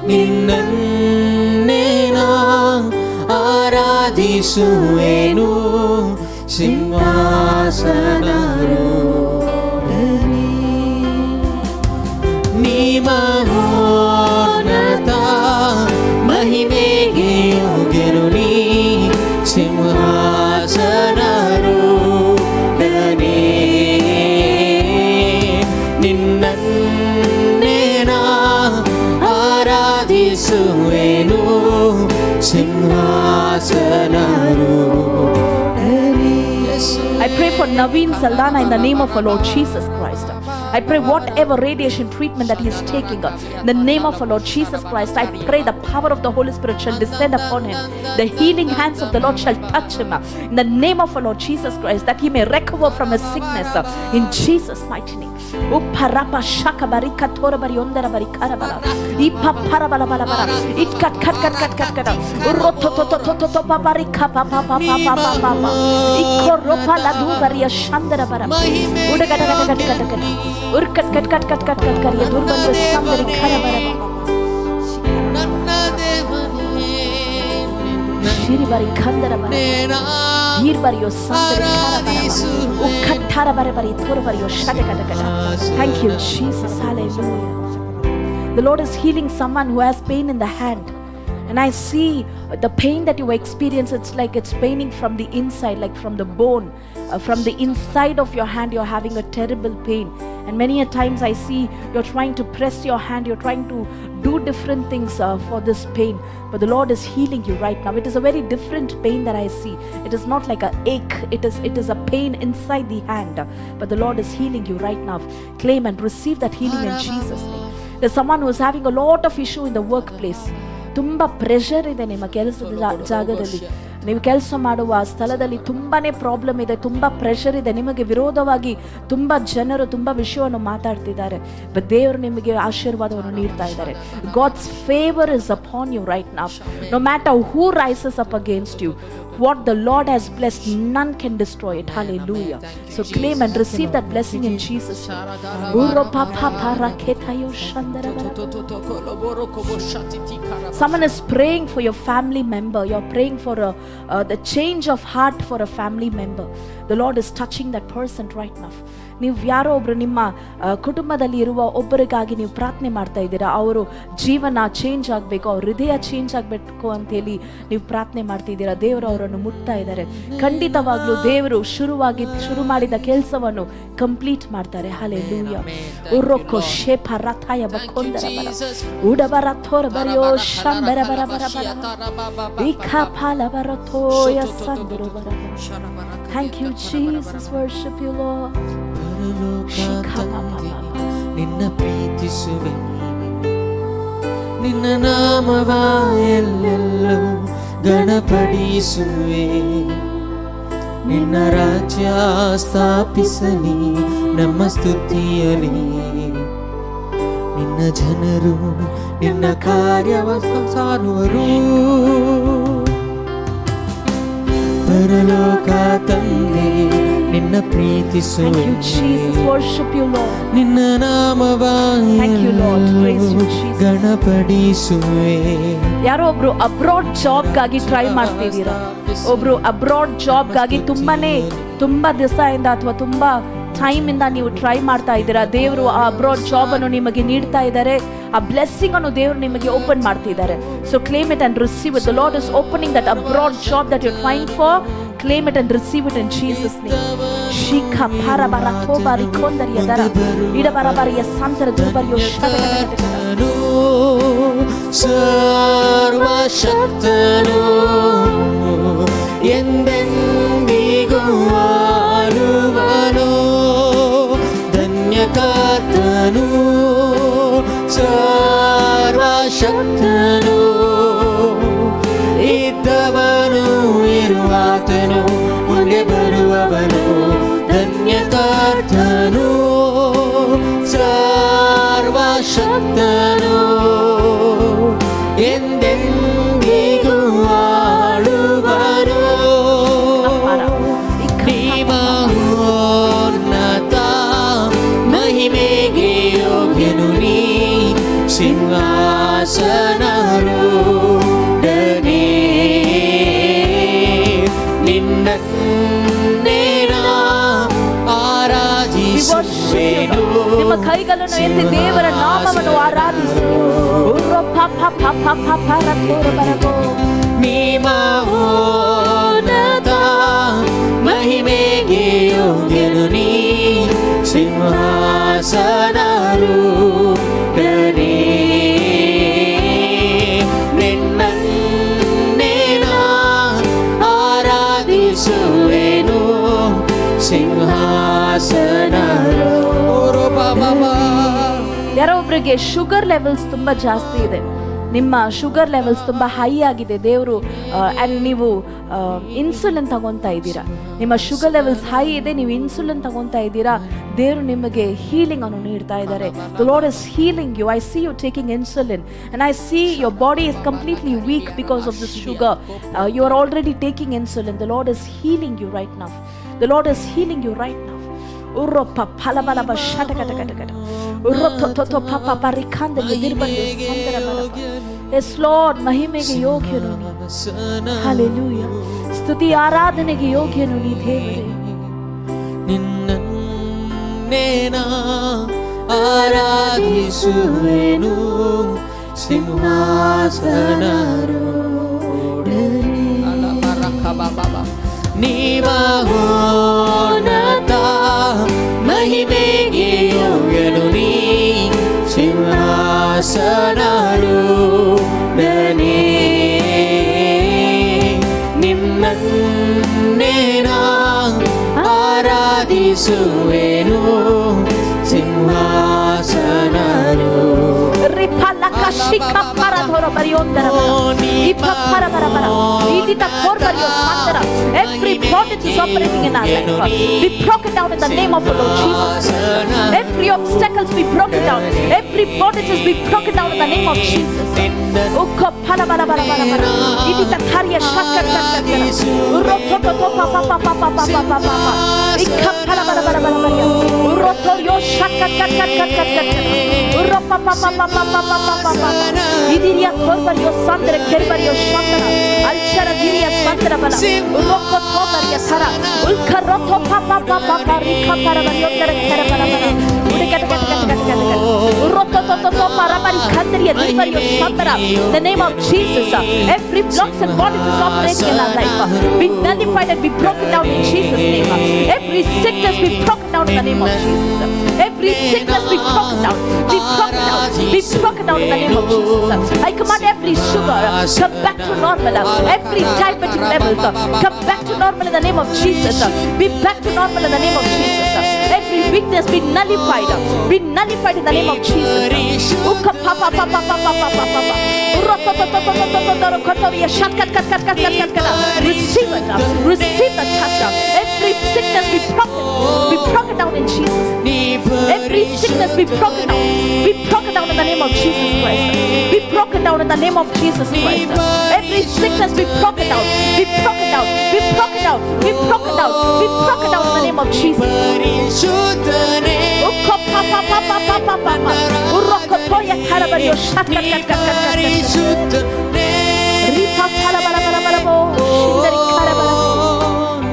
ನಿನ್ನನ್ನೇ ನಾ ಆರಾಧಿಸುವೆನು ಸಿಂಹಾಸನಾರೂಢನೇ ನೀ ಮಹೋನ್ನತ ಮಹಿಮೆಗೆ ಯೋಗ್ಯನು ನೀ ಸಿಂಹಾಸನಾರೂಢನೇ ನಿನ್ನನ್ನೇ ನಾ ಆರಾಧಿಸುವೆನು ಸಿಂಹಾಸನಾರೂಢನೇ. I pray for Naveen Saldana in the name of our Lord Jesus Christ. I pray whatever radiation treatment that he is taking, in the name of our Lord Jesus Christ, I pray the power of the Holy Spirit shall descend upon him. The healing hands of the Lord shall touch him. In the name of our Lord Jesus Christ, that he may recover from his sickness. In Jesus' mighty name. Upparapa shaka barika tora bari ondara bari karabala. Ipa para bala bala bala. It cut cut cut cut cut cut. Urro to to to to to to pa bari ka pa pa pa pa pa pa pa pa. Ikoropa la du bari shandara bara. Uda kata kata kata kata kata. Ur cut cut cut cut cut cut kariya durbal sandari kara bara. ನನ್ನ ದೇವನೇ Shiri bari kandara bara. Dhir bariyo sandari kara bara. Ukattara bare bari thor bariyo shaka kata kata. Thank you, Jesus. Hallelujah. The Lord is healing someone who has pain in the hand. And I see the pain that you experience, it's like it's paining from the inside, like from the bone. From the inside of your hand, you're having a terrible pain. And many a times I see you're trying to press your hand, you're trying to do different things for this pain. But the Lord is healing you right now. It is a very different pain that I see. It is not like a ache, it is a pain inside the hand. But the Lord is healing you right now. Claim and receive that healing in Jesus' name. There's someone who is having a lot of issue in the workplace. ತುಂಬ pressure ಇದೆ ನಿಮ್ಮ ಕೆಲಸದ ಜಾಗದಲ್ಲಿ. ನೀವು ಕೆಲಸ ಮಾಡುವ ಸ್ಥಳದಲ್ಲಿ ತುಂಬಾನೇ ಪ್ರಾಬ್ಲಮ್ ಇದೆ, ತುಂಬ ಪ್ರೆಷರ್ ಇದೆ. ನಿಮಗೆ ವಿರೋಧವಾಗಿ ತುಂಬ ಜನರು ತುಂಬ ವಿಷಯವನ್ನು ಮಾತಾಡ್ತಿದ್ದಾರೆ. ಬಟ್ ದೇವರು ನಿಮಗೆ ಆಶೀರ್ವಾದವನ್ನು ನೀಡ್ತಾ ಇದ್ದಾರೆ. God's favor is upon you right now. No matter who rises up against you, What the Lord has blessed, none can destroy it. Hallelujah. Thank you, So claim and receive that blessing in Jesus. Someone is praying for your family member. You're praying for the change of heart for a family member. The Lord is touching that person right now. ನೀವು ಯಾರೋ ಒಬ್ರು ನಿಮ್ಮ ಕುಟುಂಬದಲ್ಲಿ ಇರುವ ಒಬ್ಬರಿಗಾಗಿ ನೀವು ಪ್ರಾರ್ಥನೆ ಮಾಡ್ತಾ ಇದ್ದೀರಾ. ಅವರು ಜೀವನ ಚೇಂಜ್ ಆಗಬೇಕು, ಅವ್ರ ಹೃದಯ ಚೇಂಜ್ ಆಗಬೇಕು ಅಂತೇಳಿ ನೀವು ಪ್ರಾರ್ಥನೆ ಮಾಡ್ತಿದ್ದೀರಾ. ದೇವರು ಅವರನ್ನು ಮುಟ್ತಾ ಇದ್ದಾರೆ. ಖಂಡಿತವಾಗ್ಲೂ ದೇವರು ಶುರು ಮಾಡಿದ ಕೆಲಸವನ್ನು ಕಂಪ್ಲೀಟ್ ಮಾಡ್ತಾರೆ. ಹಾಲೆಲೂಯಾ. ಉರೊಕ್ಕೊ ಶೇಫ ರಥಾಯ ಬಕೊಂದರ ಬರ ಉಡಬರ ಥೋರ ಬರಿಯೋ ಶಂಬರ ಬರ ಬರ ಬರ ಇಖಾ ಫಾಲ ಬರ ಥೋಯ ಸಂದರು ಬರ. Thank you, Jesus. Worship you, Lord. ಪರಲೋಕ ತಂದೆ, ನಿನ್ನ ಪ್ರೀತಿಸುವೆ, ನಿನ್ನ ನಾಮವ ಎಲ್ಲೆಲ್ಲೂ ಘನಪಡಿಸುವೆ. ನಿನ್ನ ರಾಜ್ಯ ಸ್ಥಾಪಿಸಲಿ ನಮ್ಮ ಸ್ತುತಿಯಲಿ. ನಿನ್ನ ಜನರು ನಿನ್ನ ಕಾರ್ಯವ ಸಾರುವರು. ಪರಲೋಕ ತಂದೆ, ನಿನ್ನ ಪ್ರೀತಿಸುವೆ. Thank you, Jesus. Worship you, Lord. ನಿನ್ನ ನಾಮವ Thank you, Lord. Praise you, Jesus. ಘನಪಡಿಸುವೆ. ಯಾರೋ ಒಬ್ರು ಅಬ್ರಾಡ್ ಜಾಬ್ಗಾಗಿ ಟ್ರೈ ಮಾಡ್ತಿದ್ದೀರಾ. ಒಬ್ರು ಅಬ್ರಾಡ್ ಜಾಬ್ಗಾಗಿ ತುಂಬಾನೇ ತುಂಬಾ ದಿವಸದಿಂದ ಅಥವಾ ತುಂಬಾ ಟೈಮ್ ಇಂದ ನೀವು ಟ್ರೈ ಮಾಡ್ತಾ ಇದ್ದೀರಾ. ದೇವರು ಆ ಅಬ್ರಾಡ್ ಜಾಬ್ ಅನ್ನು ನಿಮಗೆ ನೀಡ್ತಾ ಇದ್ದಾರೆ. ಆ ಬ್ಲೆಸ್ಸಿಂಗ್ ಅನ್ನು ದೇವರು ನಿಮಗೆ ಓಪನ್ ಮಾಡ್ತಿದ್ದಾರೆ. So claim it and receive it. The Lord is opening that abroad job that you trying for. Claim it and receive it in Jesus' name. ಶಿಖ ಪರ ಬರ ತೋಬಾರಿ ಕೊಂದರಿಯ ದರ ಇಡಬರ ಬರಿಯ ಸಂತರ ದುರ್ಬರಿಯೋ. ಕರ್ತನು ಸರ್ವಶಕ್ತನು, ಎಂದೆಂದಿಗೂ ಆಳುವನು. ಧನ್ಯಕರ್ತನು ಸರ್ವಶಕ್ತನು, ಇದ್ದವನು, ಇರುವಾತನು, ಮುಂದೆ ಬರುವವನು. ಧನ್ಯಕರ್ತನು ಸರ್ವಶಕ್ತನು, ಎಂದೆಂದಿಗೂ ಆಳುವನು. ಮಹೋನ್ನತ ಮಹಿಮೆಗೆ ಯೋಗ್ಯನು ನೀ, ಸಿಂಹಾಸನಾರೂಢನೇ. ನಿನ್ನನ್ನೇ ನಾ ಆರಾಧಿಸುವೆನು. ನಿಮ್ಮ ಕೈಗಳನ್ನು ಎತ್ತಿ ದೇವರ ನಾಮವನ್ನು ಆರಾಧಿಸಿ. ಉರ್ರ ಪ ಪ ಪ ಪ ಪ ಪ ರ ತೋರ ಬರಗೋ. ನೀ ಮಹೋನ್ನತ ಮಹಿಮೆಗೆ ಯೋಗ್ಯನು ನೀ, ಸಿಂಹಾಸನಾರೂಢನೇ. ನಿನ್ನನ್ನೇ ನಾ ಆರಾಧಿಸುವೆನು, ಸಿಂಹಾಸನಾರೂಢ ಬಾಬಾ. ಯಾರೋ ಒಬ್ರಿಗೆ ಶುಗರ್ ಲೆವೆಲ್ಸ್ ತುಂಬಾ ಜಾಸ್ತಿ ಇದೆ. ನಿಮ್ಮ ಶುಗರ್ ಲೆವೆಲ್ಸ್ ತುಂಬಾ ಹೈ ಆಗಿದೆ. ದೇವರು ಆ್ಯಂಡ್ ನೀವು ಇನ್ಸುಲಿನ್ ತಗೊತಾ ಇದ್ದೀರಾ. ನಿಮ್ಮ ಶುಗರ್ ಲೆವೆಲ್ಸ್ ಹೈ ಇದೆ, ನೀವು ಇನ್ಸುಲಿನ್ ತಗೊತಾ ಇದ್ದೀರಾ. ದೇವರು ನಿಮಗೆ ಹೀಲಿಂಗ್ ಅನ್ನು ನೀಡ್ತಾ ಇದ್ದಾರೆ. The Lord is healing you. I see you taking insulin and I see your body is completely weak because of this sugar. You are already taking insulin. The Lord is healing you right now. The Lord is healing you right now. ಉರ್ರೊಪ್ಪ ಫಲ ಬಲ ಬ ಶಟ ಕಟ ಕಟ ಕಟ ಉರ್ರೊಪ್ಪ ತೊ ಪ ಪ ಪ ರಿಖಾಂದ ನಿರ್ಬಂಧ ಸಂತರ ಬಲ. ಎಸ್ ಲಾರ್ಡ್, ಮಹಿಮೆಗೆ ಯೋಗ್ಯನು ನೀ. ಹಾಲೆಲೂಯ. ಸ್ತುತಿ ಆರಾಧನೆಗೆ ಯೋಗ್ಯನು ನೀ ದೇವರೇ. ನಿನ್ನನ್ನೇ ನಾ ಆರಾಧಿಸುವೆನು, ಸಿಂಹಾಸನಾರೂಢನೇ. ನೀ ಮಹೋನ್ನತ ಮಹಿಮೆಗೆ ಯೋಗ್ಯನು ನೀ, ಸಿಂಹಾಸನಾರೂಢನೇ. ನಿನ್ನನ್ನೇ ನಾ ಆರಾಧಿಸುವೆನು, ಸಿಂಹಾಸನಾರೂ ರಿಫಲಕ. Shika para thoro bariondara bara. Ipa para para para. Idita thor bario sandara. Every bondage is operating in our life. Be broken down in the name of the Lord Jesus Christ. Every obstacles be broken down. Every bondage is be broken down in the name of Jesus. Ukko pala bala bala bala bala. Idita thariya shakka shakka shakka. Urotto to to pa pa pa pa pa pa pa pa pa pa. Ikka pala bala bala bala bala. Urotto yo shakka shakka shakka shakka. Urro pa pa pa pa pa pa pa pa pa pa. Idiriya thorbar yo sandra kerbar yo shandra. Alchara diriya sandra bala. Urokko thobar ya thara. Ulkha rotho pa pa pa pa pa rikha para bala yo tara kara bala bala. Ude kata kata kata kata kata kata. Urotto to to to para bari khandriya dirbar yo shandra. The name of Jesus, every blocks and bondages operating in our life, be nullified and be broken down in Jesus' name. Every sickness be broken down in the name of Jesus. Every sickness be broken down, be broken down, be broken down in the name of Jesus. I command every sugar come back to normal, every diabetic levels come back to normal in the name of Jesus. Be back to normal in the name of Jesus. Every weakness be nullified in the name of Jesus. Ukka pa pa pa pa pa pa pa pa pa pa. Receive it, receive the touch. Every sickness be broken down in Jesus. Every sickness be broken down, be broken down in the name of Jesus Christ. Be broken down in the name of Jesus Christ. Every sickness be broken down, be broken down, be broken down, be broken down, be broken down in the name of Jesus. ಪರಿಶುದ್ಧನೇ. Ukko pa pa pa pa pa pa pa pa. Urrokotoya karabario shakka kat kat kat kat kat. ಪರಿಶುದ್ಧನೇ. Ripa pala bala bala bala bo. Shindari karabala.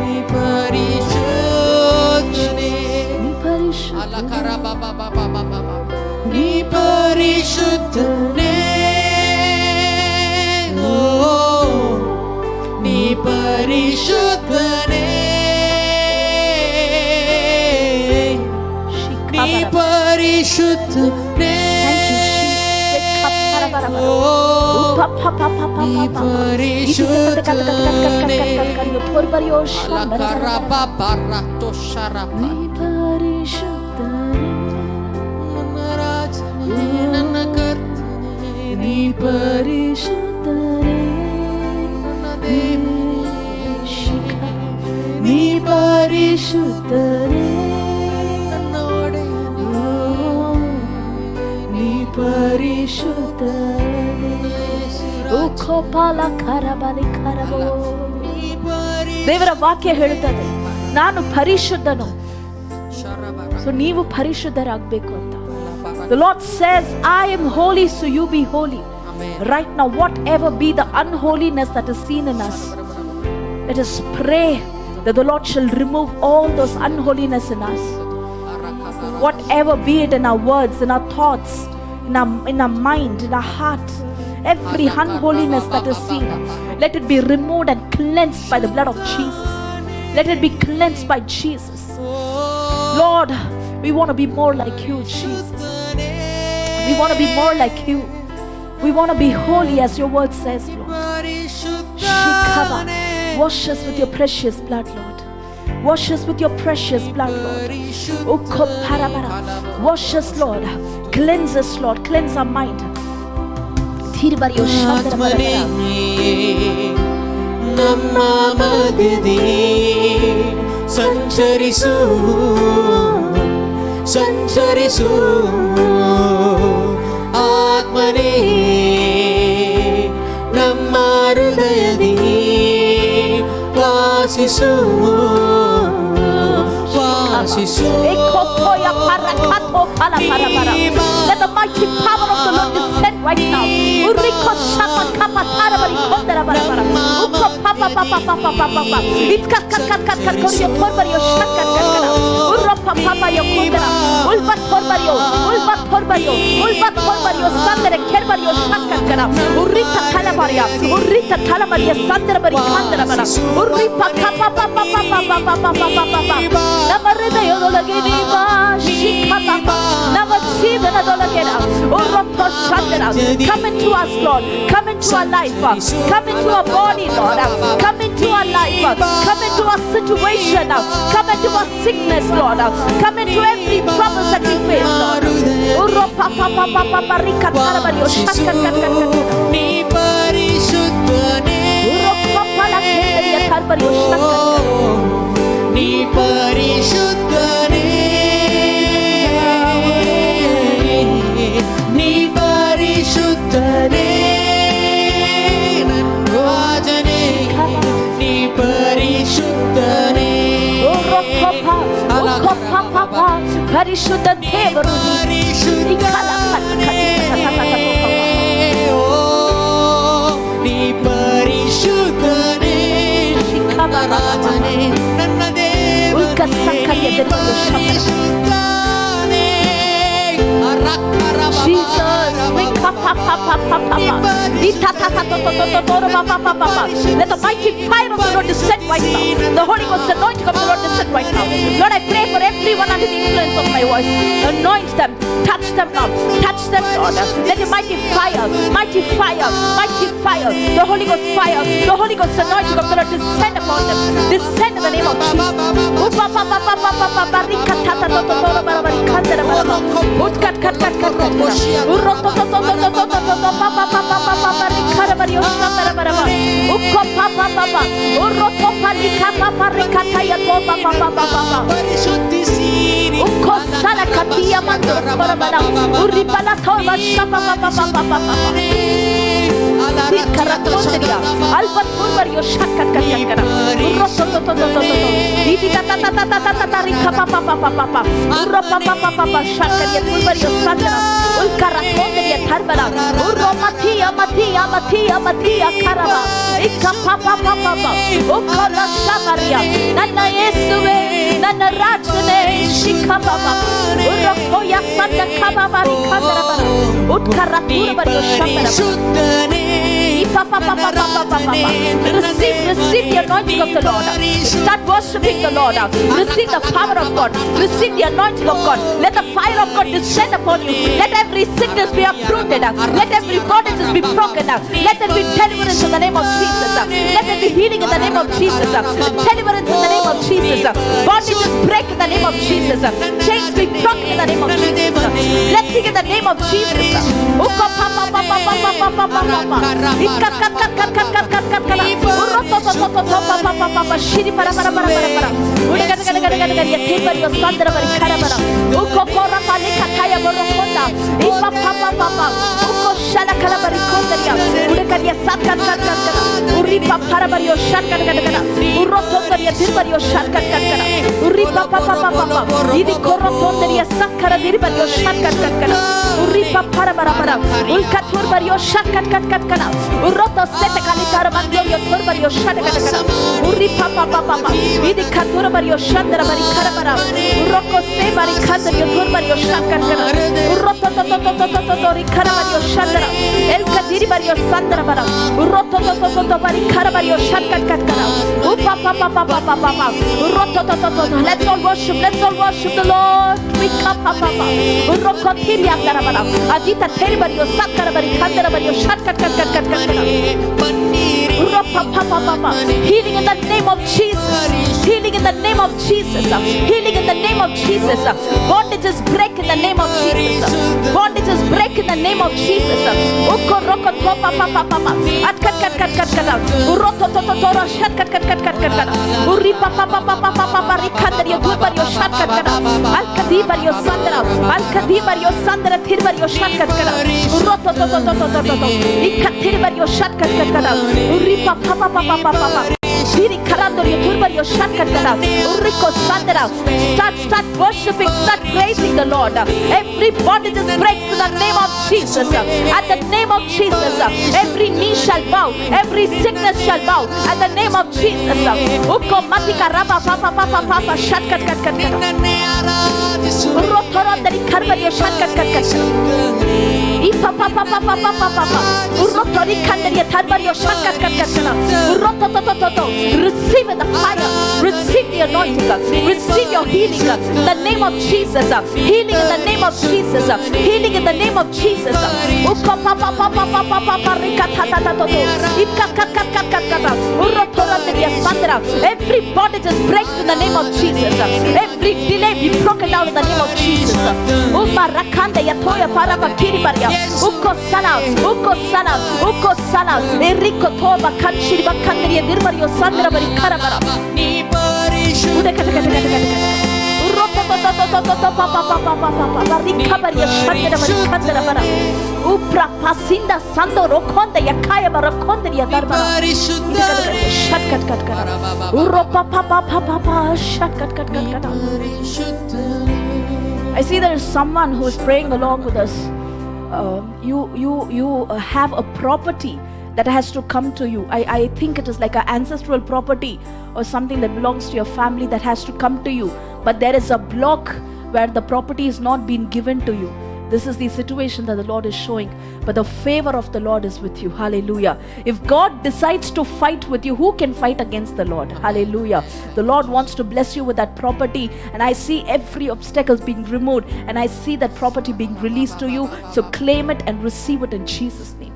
ನೀ ಪರಿಶುದ್ಧನೇ. ನೀ ಪರಿಶುದ್ಧ. ಅಲಕರಬಬಬಬಬಬ. ನೀ ಪರಿಶುದ್ಧನೇ, ಓ ನೀ ಪರಿಶುದ್ಧನೇ, ನೀ ಪರಿಶುದ್ಧನೇ. Thank you, Jesus. Wake up, para para para. O Upa pa pa pa pa ನೀ pa pa. ಪರಿಶುದ್ಧನೇ. ನೀ ಅಲಕರಬಬರತೊಶರಪ. ಪರಿಶುದ್ಧನೇ. ನನ್ನ ರಾಜನೇ, ನನ್ನ ಕರ್ತನೇ, ನೀ ಪರಿಶುದ್ಧನೇ. ನನ್ನ ದೇವನೇ, ನೀ ಪರಿಶುದ್ಧನೇ. ನನ್ನ ಒಡೆಯನೇ, ನೀ ಪರಿಶುದ್ಧನೇ. ಉಖೋಪಾಲ ಖರಬಲಿ ಖರಬೋ. ನೀ ಪರಿ ದೇವರ ವಾಕ್ಯ ಹೇಳುತ್ತದೆ, ನಾನು ಪರಿಶುದ್ಧನು, ಸೊ ನೀವು ಪರಿಶುದ್ಧರಾಗಬೇಕು ಅಂತ. The Lord says, "I am holy, so you be holy." Amen. Right now, whatever be the unholiness that is seen in us, let us pray that the Lord shall remove all those unholiness in us. Whatever be it in our words, in our thoughts, in our mind, in our heart, every unholiness that is seen, let it be removed and cleansed by the blood of Jesus. Let it be cleansed by Jesus. Lord, we want to be more like you, Jesus. We want to be more like you. We want to be holy as your word says, Lord. Shikaba. Wash us with your precious blood, Lord. Wash us with your precious blood, Lord. Ukoparabara. Wash us, Lord. Cleanse us, Lord. Cleanse our mind. Thiribariyo ಆತ್ಮನೇ shandarabara. ನಮ್ಮ ಮಧ್ಯದಿ ಸಂಚರಿಸು, ಸಂಚರಿಸು. ಆತ್ಮನೇ ನಮ್ಮ ಹೃದಯದಿ ವಾಸಿಸು, ವಾಸಿಸು. Ekotoya parakato pala para para. Let the mighty power of the Lord descend right now. Uriko shama kapa tara bari kondara bara bara. Uko pa pa pa pa pa pa pa pa pa. Itka kat kat kat kat koriyo torbari yo shakka kat kara. Urro pa pa pa yo kondara. Ulbat torbari yo, ulbat torbari yo, ulbat torbari yo sandere kerbari yo shakka kara. Urrita talabaria, urrita talabaria sandere bari kandara bara. Urripa kapa pa pa pa pa pa pa pa pa pa pa pa. ನಮ್ಮ ಹೃದಯದೊಳಗೆ ನೀ ಬಾ ಶಿಖಪ ನಮ್ಮ ಜೀವನದೊಳಗೆ Come into us, Lord. Come into our life. Come into our body, Lord. Come into our life. Come into our situation. Come into our sickness, Lord. Come into every trouble that we face, Lord. నీ ಪರಿಶುದ್ಧನೇ, నీ ಪರಿಶುದ್ಧನೇ, నీ ಪರಿಶುದ್ಧನೇ, ನನ್ನ ರಾಜನೇ, ನೀ ಪರಿಶುದ್ಧನೇ. ಪರಿಶುದ್ಧ ದೇವರು ಪರಿಶುದ್ಧನೇ, ಓ ನೀ ಪರಿಶುದ್ಧನೇ, ನನ್ನ ರಾಜನೇ, ನನ್ನ ದೇವನೇ, ನೀ ಪರಿಶುದ್ಧನೇ. Jesus, we ka pa pa pa pa pa pa. Let the mighty fire of the Lord descend right now. The Holy Ghost anointing of the Lord descend right now. Lord, I pray for everyone under the influence of my voice. Anoint them, touch them now, touch them, Lord. Let the mighty fire, mighty fire, mighty fire, the Holy Ghost fire, the Holy Ghost anointing of the Lord descend upon them. Descend in the name of Jesus. Upa pa pa pa pa pa pa pa rika ta ta to to to ba ba rika ta ba ba. Utkat kat kat kat kat. Urro to to to to to to to to pa pa pa pa pa pa pa rika ra ba ri oshna ba ra ba ra ba. Ukko pa pa pa pa. Urro to pa rika pa pa rika ta ya to pa pa pa pa pa pa. ಪರಿಶುದ್ಧಿಸಿರಿ. Ukko sala katia manto ba ra ba ra. Urri pa la to ba sha pa pa pa pa pa pa pa. Karatonderia, Alba Turbario Shaka Katakara, Urro to to to to to to, Didi ta ta ta ta ta ta ta ta rika pa pa pa pa pa pa, Urro pa pa pa pa pa Shaka ya Turbario Sandra, Ulkaratonderia Tarbara, Urro Matia Matia Matia Matia Karaba, Ikka pa pa pa pa pa, Ukora Shamaria, Nana Yesue, Nana Rajane, Shika pa pa, Urro Koya Sanda Kababa Rikandara, Utkaraturbario Shakara. ಪರಿಶುದ್ಧನೇ. Receive, receive the anointing of the Lord. Start worshiping the Lord. Receive the power of God. Receive the anointing of God. Let the fire of God descend upon you. Let every sickness be uprooted. Let every bondage be broken. Let there be deliverance in the name of Jesus. Let there be healing in the name of Jesus. Deliverance in the name of Jesus. Bondages break in the name of Jesus. Chains be broken in the name of Jesus. Blessing in the name of Jesus. Ukko pa pa pa pa pa pa pa pa pa pa. Ikka kat kat kat kat kat kat kat kat. Urro to to to to to pa pa pa pa pa. Shiri para para para para para. Udaga daga daga daga daga. Yathe bari sandra bari khara bara. Ukko kora pa likha thaya borro konda. Ipa pa pa pa pa. Ukko shala kala bari kondariya. Udaga ya sat kat kat kat kat. Urri pa para bari o shat kat kat kat. Urro tondariya dir bari o shat kat kat kat. Urri pa pa pa pa pa pa. Idi korro tondariya sakkara dir bari o shat kat kat kat. Urri pa para para para. Ulka tur bari o shat kat kat kat kat. Urroto sete kalitara mandio tur bari o shat kat kat. Urri pa pa pa pa pa. Idi katura bari o shandara bari khara bara. Urroko se bari khandariyo tur bari o shat kat kat. Urroto to to to to to to to ri khara bari o shandara. El kadiri bari o sandara bara. Urroto to to to to bari khara bari o shat kat kat kat. Upa pa pa pa pa pa pa pa. Urroto to to to to. Let's all worship. Let's all worship the Lord. We ka pa pa pa. Urroko thiri andara bara. Ajita theri bari o sakkara bari khandara bari o shat kat kat kat kat kat. Healing in the name of Jesus. Healing in the name of Jesus. Healing in the name of Jesus. Bondages break in the name of Jesus. Bondages break in the name of Jesus. Ukko roko to pa pa pa pa pa. At kat kat kat kat kat. Urro to to to to ro shat kat kat kat kat kat kat. Urri pa pa pa pa pa pa pa pa rikhandar yo dhupar yo shat kat kat. Al kadi bar yo sandra. Al kadi bar yo sandra thir bar yo shat kat kat. Urro to to to to to to to. Ikka thir bar yo shat kat kat kat. Urri pa pa pa pa pa pa pa pa. Shiri karandor yo turbar yo shat kat kat. Urriko sandra. Start, start worshiping, start praising the Lord. Every bondage is breaks in the name of Jesus. At the name of Jesus, every knee shall bow, every sickness shall bow. At the name of Jesus. Ukko matika raba pa pa pa pa pa pa shat kat kat kat kat. ನಿನ್ನನ್ನೇ ಆರಾಧಿಸುವೆ. Urro thorondari karbar yo shat kat kat kat. Ipa pa pa pa pa pa pa pa pa. Urro tori khandariya tharbar yo shat kat kat kat kat. Urro to to to to to. Receive the fire. Receive the anointing. Receive your healing. In the name of Jesus. Healing in the name of Jesus. Healing in the name of Jesus. Ukko pa pa pa pa pa pa pa pa rika tha ta ta to to. Ipka kat kat kat kat kat. Urro thorondariya sandra. Every bondage is breaks in the name of Jesus. Every delay be broken down in the name of Jesus. Marakanda yatoya paraba kiribaria. Uko sala, uko sala, uko sala. Eriko toba kanshiri bakandriya dirbario sandra bari karabara. ನೀ ಪರಿಶುದ್ಧ Ude kata kata kata kata kata. Urroto to to to to to pa pa pa pa pa pa pa pa rikabaria shandra bari kandra bara. Upra pasinda sando rokonda yakaya barakonda ya darbara. ಪರಿಶುದ್ಧನೇ Shat kat kat kat. Urro pa pa pa pa pa pa shat kat kat kat kat. ಪರಿಶುದ್ಧನೇ I see there is someone who is praying along with us. You have a property that has to come to you. I think it is like an ancestral property or something that belongs to your family that has to come to you. But there is a block where the property is not being given to you. This is the situation that the Lord is showing. But the favor of the Lord is with you. Hallelujah. If God decides to fight with you, who can fight against the Lord? Hallelujah. The Lord wants to bless you with that property. And I see every obstacle being removed. And I see that property being released to you. So claim it and receive it in Jesus' name.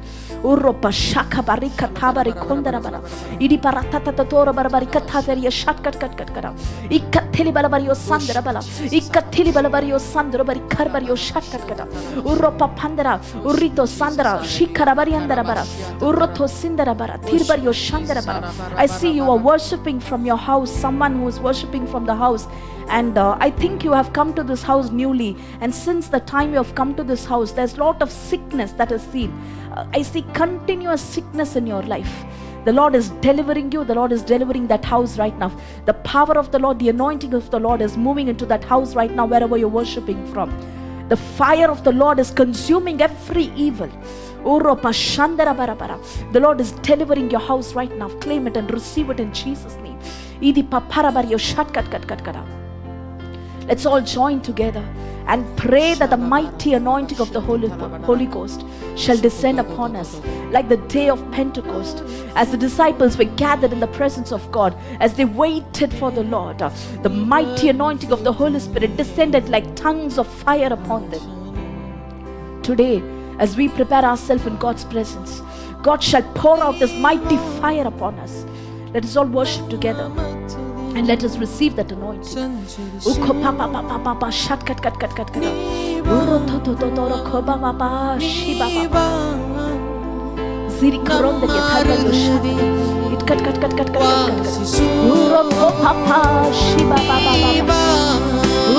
Urropa shaka barika tabari kondara bara. Idi paratata tora barabari katateria shat kat kat kat kara. Ikkateli balabario sandra bala. Ikkateli balabario sandra bari karbario shat kat kata. Urropa pandara, urrito sandra, shikarabari andara bara. Urroto sindara bara, tirbario shandara bara. I see you are worshipping from your house, someone who is worshipping from the house. And I think you have come to this house newly. And since the time you have come to this house, there's a lot of sickness that is seen. I see continuous sickness in your life. The Lord is delivering you. The Lord is delivering that house right now. The power of the Lord, the anointing of the Lord is moving into that house right now, wherever you're worshiping from. The fire of the Lord is consuming every evil. Uropa shandara bara bara. The Lord is delivering your house right now. Claim it and receive it in Jesus' name. Idi papara bariyo shat kat kat kat kara. Let's all join together and pray that the mighty anointing of the Holy Ghost shall descend upon us like the day of Pentecost. As the disciples were gathered in the presence of God, as they waited for the Lord, the mighty anointing of the Holy Spirit descended like tongues of fire upon them. Today, as we prepare ourselves in God's presence, God shall pour out His mighty fire upon us. Let us all worship together and let us receive that anointing. Uko pa pa pa pa pa pa shat kat kat kat kat kat. Uro to to to to ro ko ba ba ba shi ba ba ba. Ziri koronda ya tarba yo shat. It kat kat kat kat kat kat kat. Uro ko pa pa shi ba ba ba ba ba.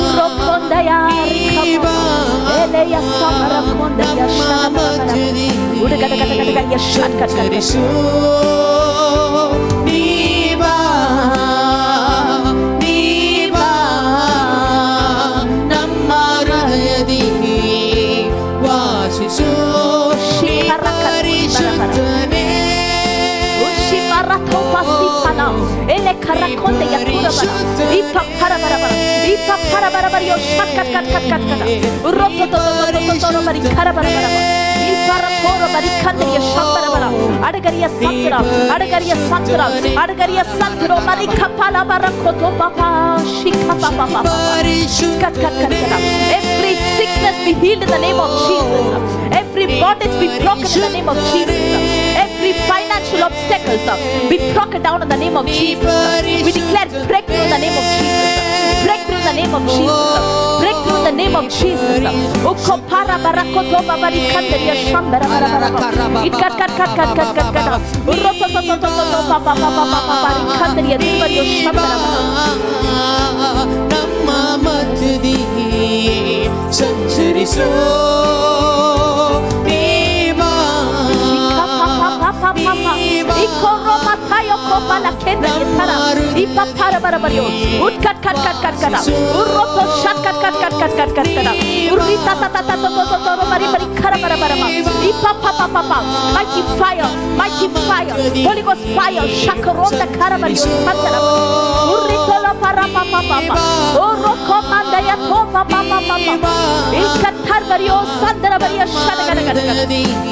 Uro konda ya rika ba. Ele ya samara konda ya shana ba ba ba. Ure kata kata kata kata ya shat kat kat kat. ನೀ ಬಾ ನೀ ಬಾ ನಮ್ಮ ಹೃದಯದಿ ವಾಸಿಸು ನೀ ಪರಿಶುದ್ಧನೇ. Ushibarato pasipana. Ele karakonde ya tura bara. Ipa para bara bara. Ipa para bara bara yo shat kat kat kat kat kat. Uroto to to to to to bari kara bara bara. Ipara toro bari kandri ya shambara bara. Adagariya sandra, adagariya sandra, adagariya sandro bari kapala bara koto papa shika papa papa. Kat kat kat kat. Every sickness be healed in the name of Jesus. Every bondage be broken in the name of Jesus. Every financial obstacles be broken down in the name of Jesus. We declare breakthrough in the name of Jesus. Breakthrough in the name of Jesus. Breakthrough in the name of Jesus. Ukopara barakoto babari kanderia shambara bara bara bara. Itkat kat kat kat kat kat kat. Uroto to to to to to pa pa pa pa pa pa bari kanderia dirbario shambara bara. ನಮ್ಮ ಮಧ್ಯದಿ ಸಂಚರಿಸು ನೀ ಬಾ Pa pa pa pa. Ikoro matayo kopa la kenda yetara. Ipa para bara bario. Utkat kat kat kat kat. Uroto shat kat kat kat kat kat kat kat. Urita ta ta ta to to to to mari mari kara bara bara ma. Ipa pa pa pa pa. Mighty fire, mighty fire, Holy Ghost fire. Shakaronda kara bario satara. Urito la para pa pa pa pa. Oroko manda ya to pa pa pa pa pa. Ikatar bario sandara bario shada kada kada kada.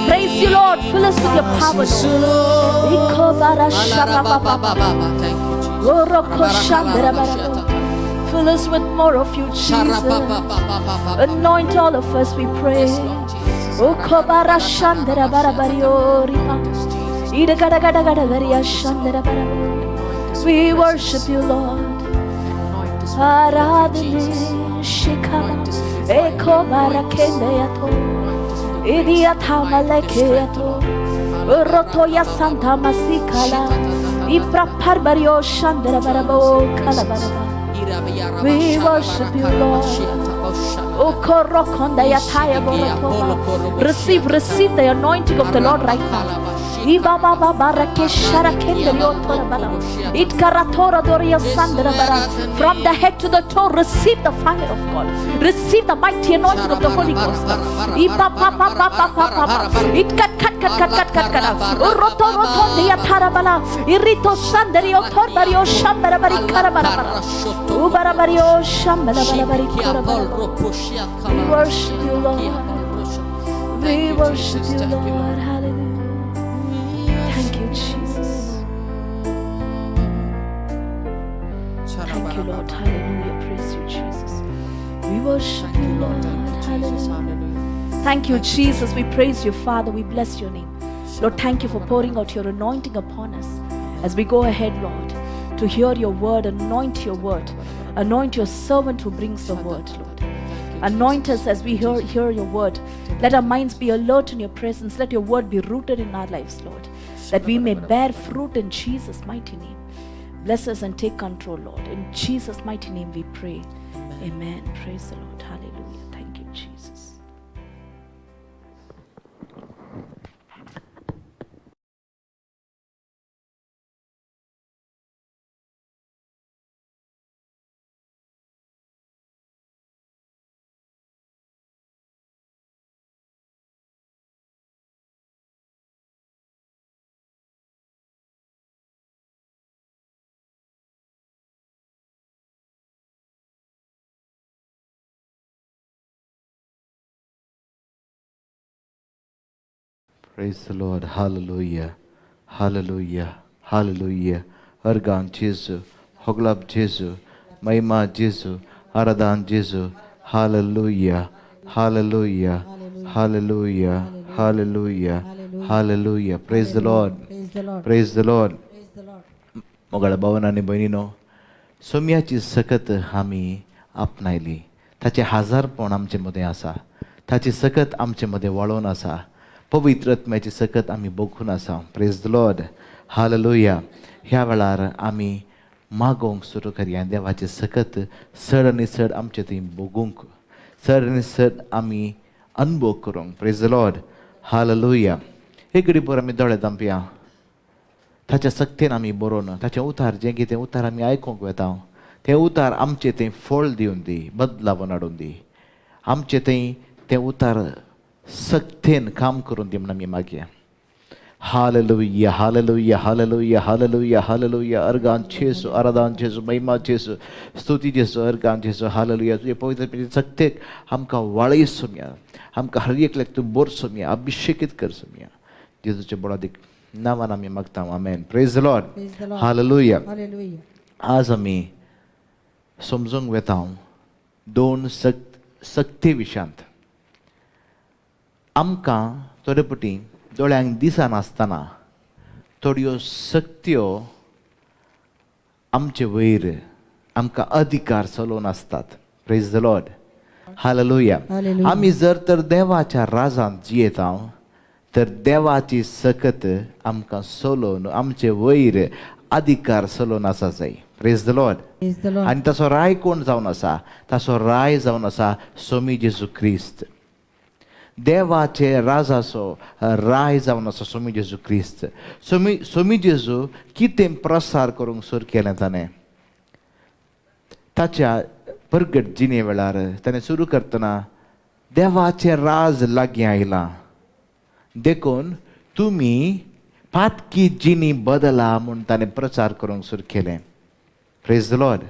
Praise you, Lord. Fill us with your power, Lord. Ikobara shapa pa pa pa. Thank you, Jesus. Oroko shandara bara. Fill us with more of you, Jesus. Anoint all of us, we pray. Okobara shandara bara bario ripa. Ida gada gada gada garia shandara bara. We worship you, Lord. Anoint us ಆರಾಧನೆ. Jesus. ಶಿಖರ Anoint us with your fire. ಏಕೋ Anoint us. ಬರಕೆಂದೆಯತೋ Anoint us with your grace, ಇದಿಯಥ might, and strength, ಮಲಕೆಯತೋ Lord. ರೋತೋಯ ಸಂತ ಮಸಿಕಲ ಇಪ್ರಪರ್ಬರಿಯೋ ಶಂದರ ಬರಬೋ ಕಲಬರಬ. We worship you, Lord. Receive, receive the anointing of the Lord right now. From the head to the toe, receive the fire of God. Receive the mighty anointing of the Holy Ghost. We worship you, Lord. We worship you, Lord. Hallelujah. Thank you, Jesus. Thank you, Lord. Hallelujah. Praise you, Jesus. We worship Thank you, you, Lord. Lord. Thank you, Jesus. Hallelujah. Hallelujah. Thank you, Jesus. We praise you, Father. We bless your name. Lord, thank you for pouring out your anointing upon us as we go ahead, Lord, to hear your word. Anoint your word. Anoint your servant who brings the word, Lord. Anoint us as we hear your word. Let our minds be alert in your presence. Let your word be rooted in our lives, Lord, that we may bear fruit in Jesus' mighty name. Bless us and take control, Lord. In Jesus' mighty name we pray. Amen. Praise the Lord. Hallelujah. Thank you, Jesus. Praise the Lord. Hallelujah. Hallelujah. Hallelujah. Argan Jesu. Hoglab Jesu. Maima Jesu. Aradan Jesu. Hallelujah. Hallelujah. Hallelujah. Hallelujah. Hallelujah. Praise the Lord. Praise the Lord. Praise the Lord. Praise the Lord. मोगाळ भावन आनी भयणीनो, सोम्याची सकत आमी आपणायली. ताचें हाजारपण आमचे मदें आसा. ताची सकत आमचे मदें वाळोवन आसा. पवित्र आत्म्याची सकत आमी भोगून आसा. Praise the Lord. Hallelujah. ह्या वेळार आमी मागोवंक सुरू करया देवाची सकत चड आनी चड आमचे थंय भोगूंक, चड आनी चड आमी अनुभव करूंक. Praise the Lord. Hallelujah. एक घडी भर आमी दोळे धांपया. ताच्या सक्तेन आमी बरोवन ताचें उतार जें कितें उतार आमी आयकूंक वेता तें उतार आमचें थंय फळ दिवन दी, बदलावन हाडून दी. आमचें थंय तें उतार सक्तेन काम करून दी म्हूण आमी मागया. Hallelujah. Hallelujah. Hallelujah. Hallelujah. Hallelujah. अर्गान जेसू, आराधान जेसू, महिमा जेसू, स्तुती जेसू, अर्गान जेसू. हालेलुया. तुजे पवित्र सक्तेक आमकां वाळय सोमया, आमकां हर एकल्याक तूं बोर सोमया, अभिषेकीत कर सोमया. जेजूच्या बळादीक नांवान आमी मागता. आमेन. Praise the Lord. Praise the Lord. Hallelujah. Hallelujah. आज आमी समजूंक वेता दोन सक्ते विशयांत. आमकां थोडे पटी दोळ्यांक दिसनासतना थोड्यो सक्त्यो आमचे वयर आमकां अधिकार चलोवन आसतात. Praise the Lord. Hallelujah. Hallelujah. आमी जर तर देवाच्या राजांत जियेता तर देवाची सकत आमकां चलोवन आमचे वयर अधिकार चलोवन आसा जाय. Praise the Lord. Praise the Lord. आनी ताचो राय कोण जावन आसा? ताचो राय जावन आसा सोमी जेजू क्रिस्त. देवाचे राजाचो राय जावन आसा सोमी जेजू क्रिस्त. सोमी जेजू कितें प्रसार करूंक सुरू केलें ताणें? ताच्या परगट जिणे वेळार ताणें सुरू करतना देवाचें राज लागीं आयलां, देखून तुमी पातकी जिणी बदला म्हूण ताणें प्रचार करूंक सुरू केलें. Praise the Lord.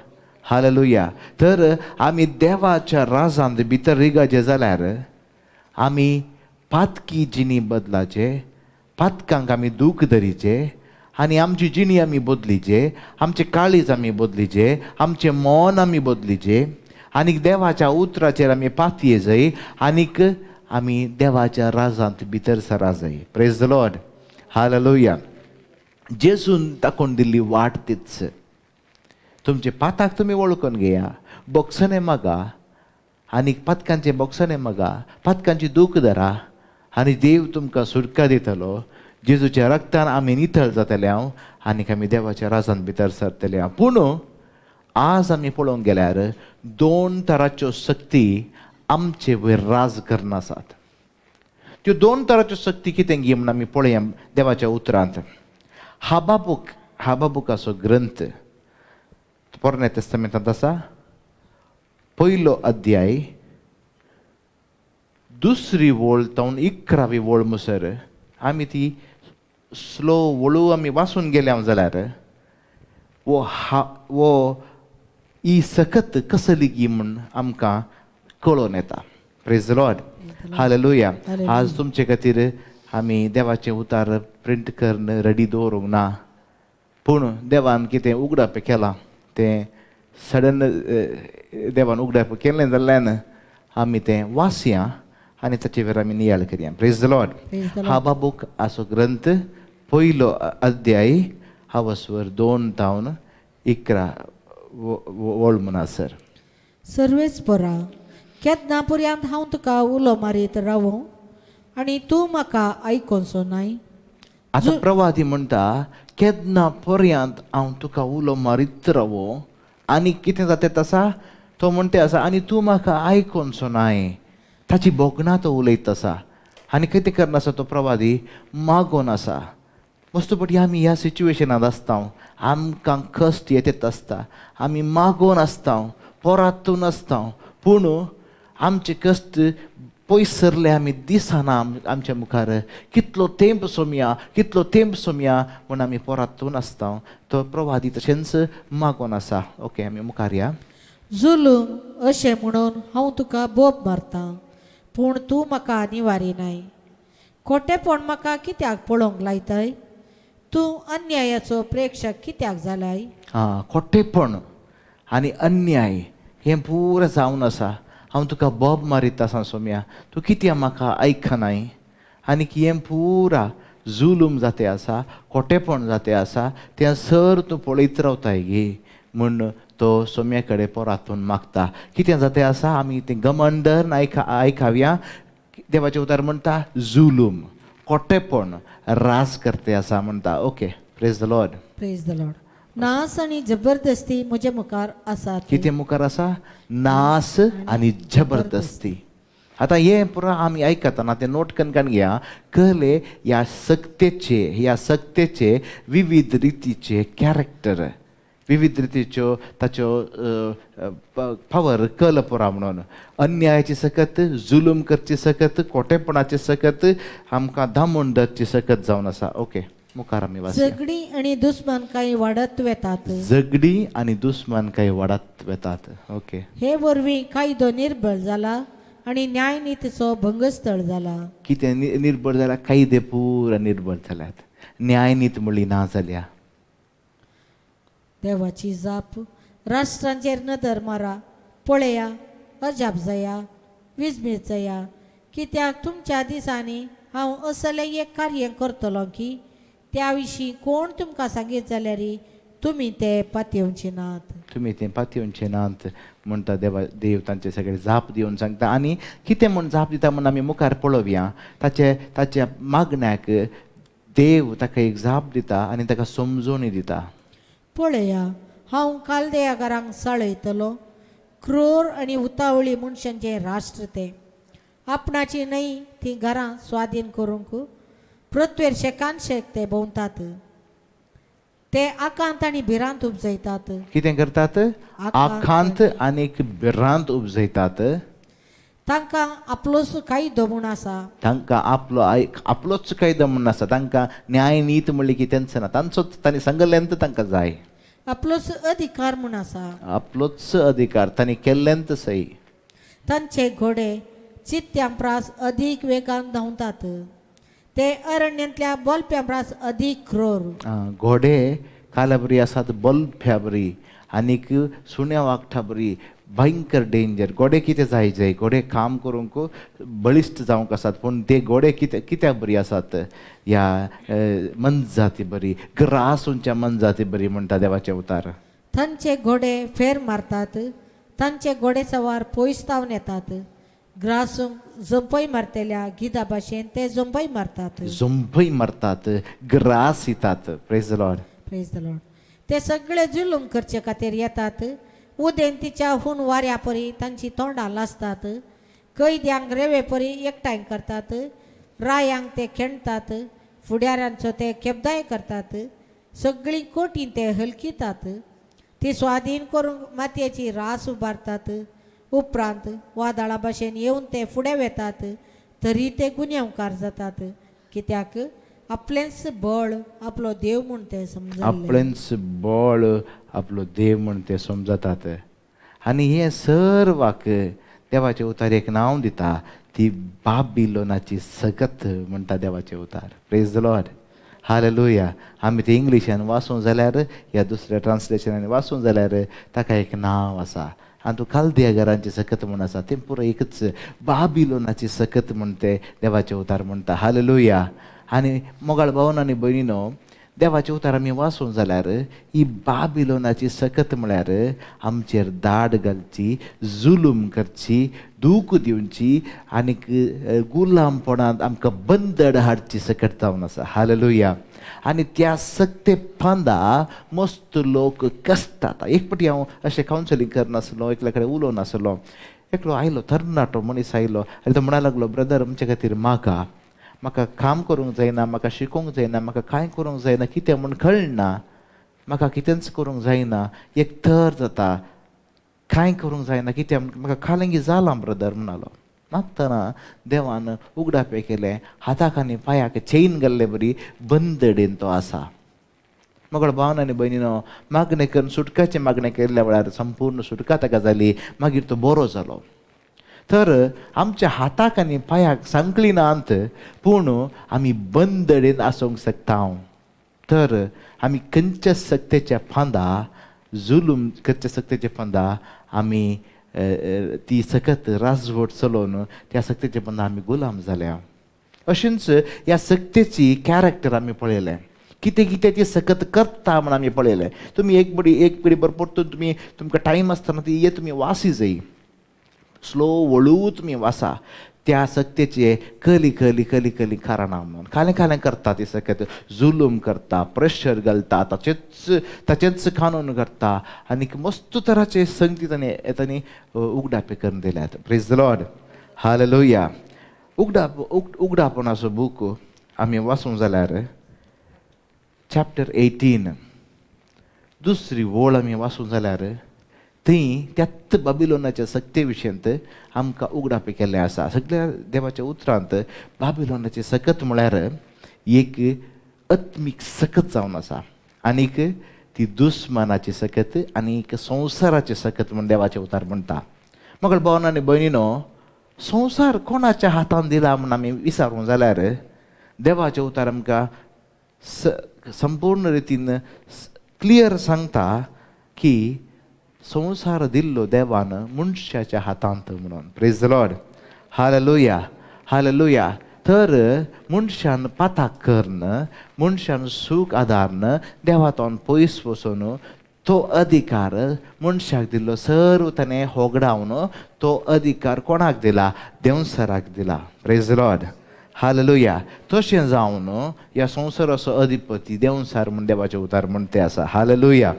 Hallelujah. तर आमी देवाच्या राजांत भितर रिगाचे जाल्यार आमी पातकी जिणी बदलाचे, पातकांक आमी दूख धरीचे आनी आमची जिणी आमी बदलीचे, आमचे काळीज आमी बदलीचे, आमचें मन आमी बदलीचे आनीक देवाच्या उतराचेर आमी पातये जाय आनीक आमी देवाच्या राजांत भितर सरा जाय. Praise the Lord. Hallelujah. जेजून दाखोवन दिल्ली वाट तीच. तुमचे पाताक तुमी वळखून घेया, बोक्सने मागा आनी पातकांचे बोक्सने मागा, पातकांची दूख धरा आनी देव तुमकां सुटका दितलो. जेजूच्या रक्तान आमी नितळ जातले हांव आनी आमी देवाच्या राजान भितर सरतले हांव. पूण आज आमी पळोवंक गेल्यार दोन तराच्यो शक्ती आमचे वयर राज करना आसात. त्यो दोन तराच्यो शक्ती कितें गी म्हूण आमी पळोवया देवाच्या उतरांत. हाबाबूक, हाबाबुकाचो ग्रंथ पोरण्या तेस्तामेंतांत आसा, पयलो अध्याय दुसरी वळ तावन 11वी वळ मुसर आमी ती स्लो वळू आमी वाचून गेल्या जाल्यार वो हा वो ही सकत कसली गी म्हूण आमकां कळोन येता. Praise Lord, hallelujah. आज तुमचे खातीर आमी देवाचें उतार प्रिंट करून रेडी दवरूंक ना, पूण देवान कितें उगडाप केलां तें सडन देवान उगडाप केलें जाल्ल्यान आमी तें वाचया आनी ताचे वयर आमी नियाळ करया. Praise the Lord. हाबाबूक असो ग्रंथ पयलो अध्याय हावसवर 2 तावन 11 वळ म्हणसर. सर्वेच परा केन्ना पर्यंत हांव तुका उलो मारीत रावूं आनी तूं म्हाका आयकोनसो नाय. आतां प्रवादी म्हणटा केन्ना पर्यंत हांव तुका उलो मारीत रावो आनी कितें जाता आसा तो म्हणटा आसा आनी तूं म्हाका आयकोनसो नाय. ताची भोगणां तो उलयत आसा आनी कितें करना आसा तो प्रवादी मागोन आसा. वस्तुपटी आमी ह्या सिच्युएशनांत आसता, आमकां कश्ट येतात आसता, आमी मागोन आसता, पोरातून आसता, पूण आमचे कश्ट पयस सरले आमी दिसना आमच्या मुखार. कितलो तेंप सोमया, कितलो तेंप सोमया म्हूण आमी पोरातून आसता. तो प्रवादी तशेंच मागोन आसा. ओके, आमी मुखार या. जुलूम अशें म्हणून हांव तुका बोब मारतां, पूण तूं म्हाका निवारी नाय. खोटेपण म्हाका कित्याक पळोवंक लायताय? तूं अन्यायाचो प्रेक्षक कित्याक जालाय? आं, खोटेपण आनी अन्याय हें पुरो जावन आसा. हांव तुका बोब मारीत आसा सोम्या, तूं कित्याक म्हाका आयकनाय? आनी हें पुरा जुलूम जाते आसा, खोटेपण जाते आसा, तें सर तूं पळयत रावताय गे म्हूण तो सोम्या कडेन पोरातून मागता. कितें जाते आसा आमी तें गमंडर आयकावया. देवाचें उतार म्हणटा जुलूम, खोटेपण राज करते आसा म्हणटा. Okay, praise the Lord. Praise the Lord. नास आनी जबरदस्ती म्हजे मुखार आसा. कितें मुखार आसा? नास आनी जबरदस्ती. आतां हें पुरा आमी आयकतना तें नोट करून घेया. कळ्ळें? ह्या सक्तेचे, ह्या सक्तेचे विविध रितीचे कॅरेक्टर, विविध रितीच्यो ताच्यो पावर कल पुरा म्हणून. अन्यायाची सकत, जुलूम करची सकत, खोटेपणाची सकत, आमकां दामून धरची सकत जावन आसा. ओके, मुखार आमी वाचया. झगडीं आनी दुस्मान कांय वाडत वेतात. झगडीं आनी दुस्मान कांय वाडत वेतात. ओके, हे वरवीं कायदो निर्बळ जाला आनी न्यायनितीचो भंगस्थळ जाला. कितें निर्बळ जाला? कायदे पुरा निर्बळ जाल्यात, न्यायनीत म्हणली ना जाल्या. देवाची जाप. राष्ट्रांचेर नदर मारा, पळया, अजाप जाया, विजमीत जाया, कित्याक तुमच्या दिसांनी हांव असलें एक कार्य करतलो की त्या विशीं कोण तुमकां सांगीत जाल्यार तुमी ते पातयेवचे नात. तुमी तें पातयेवचे नात म्हणटा देवा. देव तांचे सगळे जाप दिवन सांगता. आनी कितें म्हूण जाप दिता म्हूण आमी मुखार पळोवया. ताचे ताच्या मागण्याक देव ताका एक जाप दिता आनी ताका समजोवणी दिता. पळया, हांव कालदेयागारांक साळयतलो, क्रूर आनी उतावळी मनशांचें राष्ट्र तें. आपणाची न्हय तीं घरां स्वाधीन करूंक पृथ्वेर शेकान शेक ते भोंवतात. ते आकांत आनी भिरांत उपजयतात. कितें करतात? आकांत आनी भिरांत उपजयतात. तांकां आपलोच कायदो म्हूण आसा. तांकां आपलो आपलोच कायदो म्हूण आसा. तांकां न्यायनीत म्हणली की तेंच ना, तांचोच तांणी सांगल्ल्यान तांकां जाय. आपलोच अधिकार म्हूण आसा. आपलोच अधिकार तांणी केल्ल्यान सही. तांचे घोडे चित्त्यां प्रास अदीक वेगान धांवतात. ते अरण्यांतल्या बोलप्यां प्रास अदीक क्रूर. घोडे काल्या बरी आसात, बल्फ्या बरी आनीक सुण्या वागठा बरी, भयंकर डेंजर. घोडे कितें जाय जाय, घोडे काम करूंक बळिश्ट जावंक आसात, पूण ते घोडे कित्याक कित्याक बरी आसात? ह्या मनजाती बरी, ग्रास उंच्या मनजाती बरी म्हणटा देवाचें उतार. तांचे घोडे फेर मारतात, तांचे घोडे सवार पयस तावन येतात. ग्रासूंक झोंपय मारतल्या गिदा भाशेन ते झोंपय मारतात. झोंपय मारतात, ग्रास दितात. Praise the Lord. Praise the Lord. ते सगळे जुलूम करचे खातीर येतात. उदेंतीच्या हून वाऱ्या परी तांची तोंडां लासतात. कैद्यांक रेवे परी एकठांय करतात. रायांक ते खेणटात, फुडाऱ्यांचो ते खेपदाय करतात. सगळीं कोटीं ते हलकितात. ती स्वाधीन करूंक मातयेची रास उबारतात. उपरांत वादळा भाशेन येवन ते फुडें वेतात, तरी ते गुन्यांवकार जातात, कित्याक आपलेंच बळ आपलो देव म्हूण ते समजले. आपलेंच बळ आपलो देव म्हण ते समजतात. आनी हें सर्वाक देवाचें उतार एक नांव दिता, ती बाबिलोनाची सगत म्हणटा देवाचें उतार. Praise the Lord. Hallelujah. आमी ते इंग्लिशान वाचूंक जाल्यार ह्या दुसऱ्या ट्रान्सलेशनान वाचूंक जाल्यार ताका एक नांव आसा. आनी तूं कालदिया घरांची सकत म्हूण आसा, तें पुरो एकच बाबिलोनाची सकत म्हण ते देवाचें उतार म्हणटा. हालेलुया. आनी मोगाळ भावन आनी भयणीनो, देवाचें उतार आमी वाचूंक जाल्यार ही बाबिलोनाची सकत म्हळ्यार आमचेर दाड घालची, जुलूम करची, दूख दिवची आनीक गुलामपणांत आमकां बंदड हाडची सकत जावन आसा. हालेलुया. आनी त्या सक्ते पांदा मस्त लोक कसतात. एक पटी हांव अशें कावन्सिलींग करनासलो, एकल्या कडेन उलोवन आसलो. एकलो आयलो, तरणाटो मनीस आयलो आनी तो म्हणा लागलो, ब्रदर आमचे खातीर मागा, म्हाका काम करूंक जायना, म्हाका शिकोवंक जायना, म्हाका कांय करूंक जायना, कितें म्हूण कळना, म्हाका कितेंच करूंक जायना, एक तर जाता, कांय करूंक जायना, कितें म्हूण म्हाका कालंगी जालां ब्रदर म्हणालो. मागतना देवान उगडापें केलें, हाताक आनी पांयाक चेन घाल्ले बरी बंदडेन तो आसा. मगळ भावन आनी भयणीनो, मागणें करून सुटकाचें मागणें केल्ल्या वेळार संपूर्ण सुटका ताका जाली. मागीर तो बरो जालो. तर आमच्या हाताक आनी पांयाक सांकळी नात, पूण आमी बंदडेन आसूंक शकता. तर आमी खंयच्या सक्तेच्या फांदा जुलूम, खंयच्या सक्तेच्या फांदा आमी ती सकत राजवट चलोवन त्या सक्तेच्या फांदा आमी गुलाम जाल्या. अशेंच ह्या सक्तेची कॅरेक्टर आमी पळयलें, कितें कितें ती सकत करता म्हण आमी पळयलें. तुमी एक बडी एक पिडी बरोबर परतून तुमी तुमकां टायम आसतना ती ये तुमी वासी जाय, स्लो वळू तुमी वासा. त्या सक्तेचे कली कली कली कली कारणां म्हणून खालें खालें करता ती सकत, जुलूम करता, प्रेशर घालता, ताचेच ताचेच कानून करता आनीक मस्त तराचे संगती ताणें तांणी उगडापे करून दिल्यात. Praise the Lord. Hallelujah. उगडापणाचो बूक आमी वाचूंक जाल्यार चॅप्टर 18 दुसरी वळ आमी वाचूंक जाल्यार थंय त्याच बाबिलोनाच्या सक्ते विशयांत आमकां उगडापे केल्लें आसा. सगळ्या देवाच्या उतरांत बाबिलोनाची सकत म्हळ्यार एक आत्मीक सकत जावन आसा, आनीक ती दुस्मानाची सकत आनी संवसाराची सकत म्हूण देवाचें उतार म्हणटा. मगळ भावन आनी भयणीनो, संवसार कोणाच्या हातान दिला म्हूण आमी विचारूंक जाल्यार देवाचें उतार आमकां संपूर्ण रितीन क्लियर सांगता की संवसार दिल्लो देवान मनशाच्या हातांत म्हणून. Praise the Lord. Hallelujah. Hallelujah. तर मनशान पाताक करून, मनशान सूख आदारन देवातोन पयस वचून तो अधिकार मनशाक दिल्लो सर्व ताणें होगडावन तो अधिकार कोणाक दिला? देंवसराक दिला. Praise the Lord. Hallelujah. तशें जावन ह्या संवसाराचो अधिपती देंवसार म्हूण देवाचें उतार म्हण तें आसा. हालेलुया.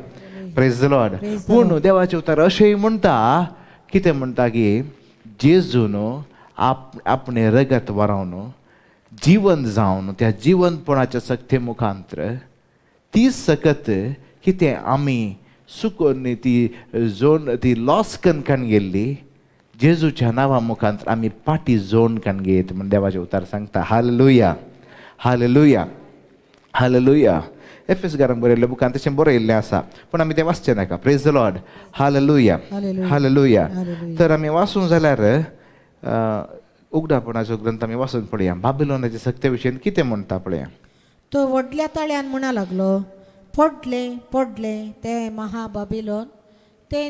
Praise the Lord. पूण देवाचें उतार अशेंय म्हणटा, कितें म्हणटा की जेजून आपणें रगत वारोवन जिवंत जावन त्या जिवंतपणाच्या सक्ते मुखांतर ती सकत कितें आमी सुकोन ती जोन ती लॉस कनकन गेल्ली जेजूच्या नांवा मुखांतर आमी पाटी जोन कन घेत म्हण देवाचें उतार सांगता. हालेलुया. हालेलुया. हालेलुया. एफएस गारांक बरयल्ल्या बुकान तशें बरयल्लें आसा, पूण आमी तें वाचचें नाका. Praise the Lord. Hallelujah. Hallelujah. तर आमी वाचूंक जाल्यार उगडापणाचो ग्रंथ आमी वाचून पळया. बाबिलोनाच्या सक्ते विशयन कितें म्हणटा पळया. तो व्हडल्या ताळ्यान म्हणा लागलो, पडले पडले ते महाबाबिलोन, ते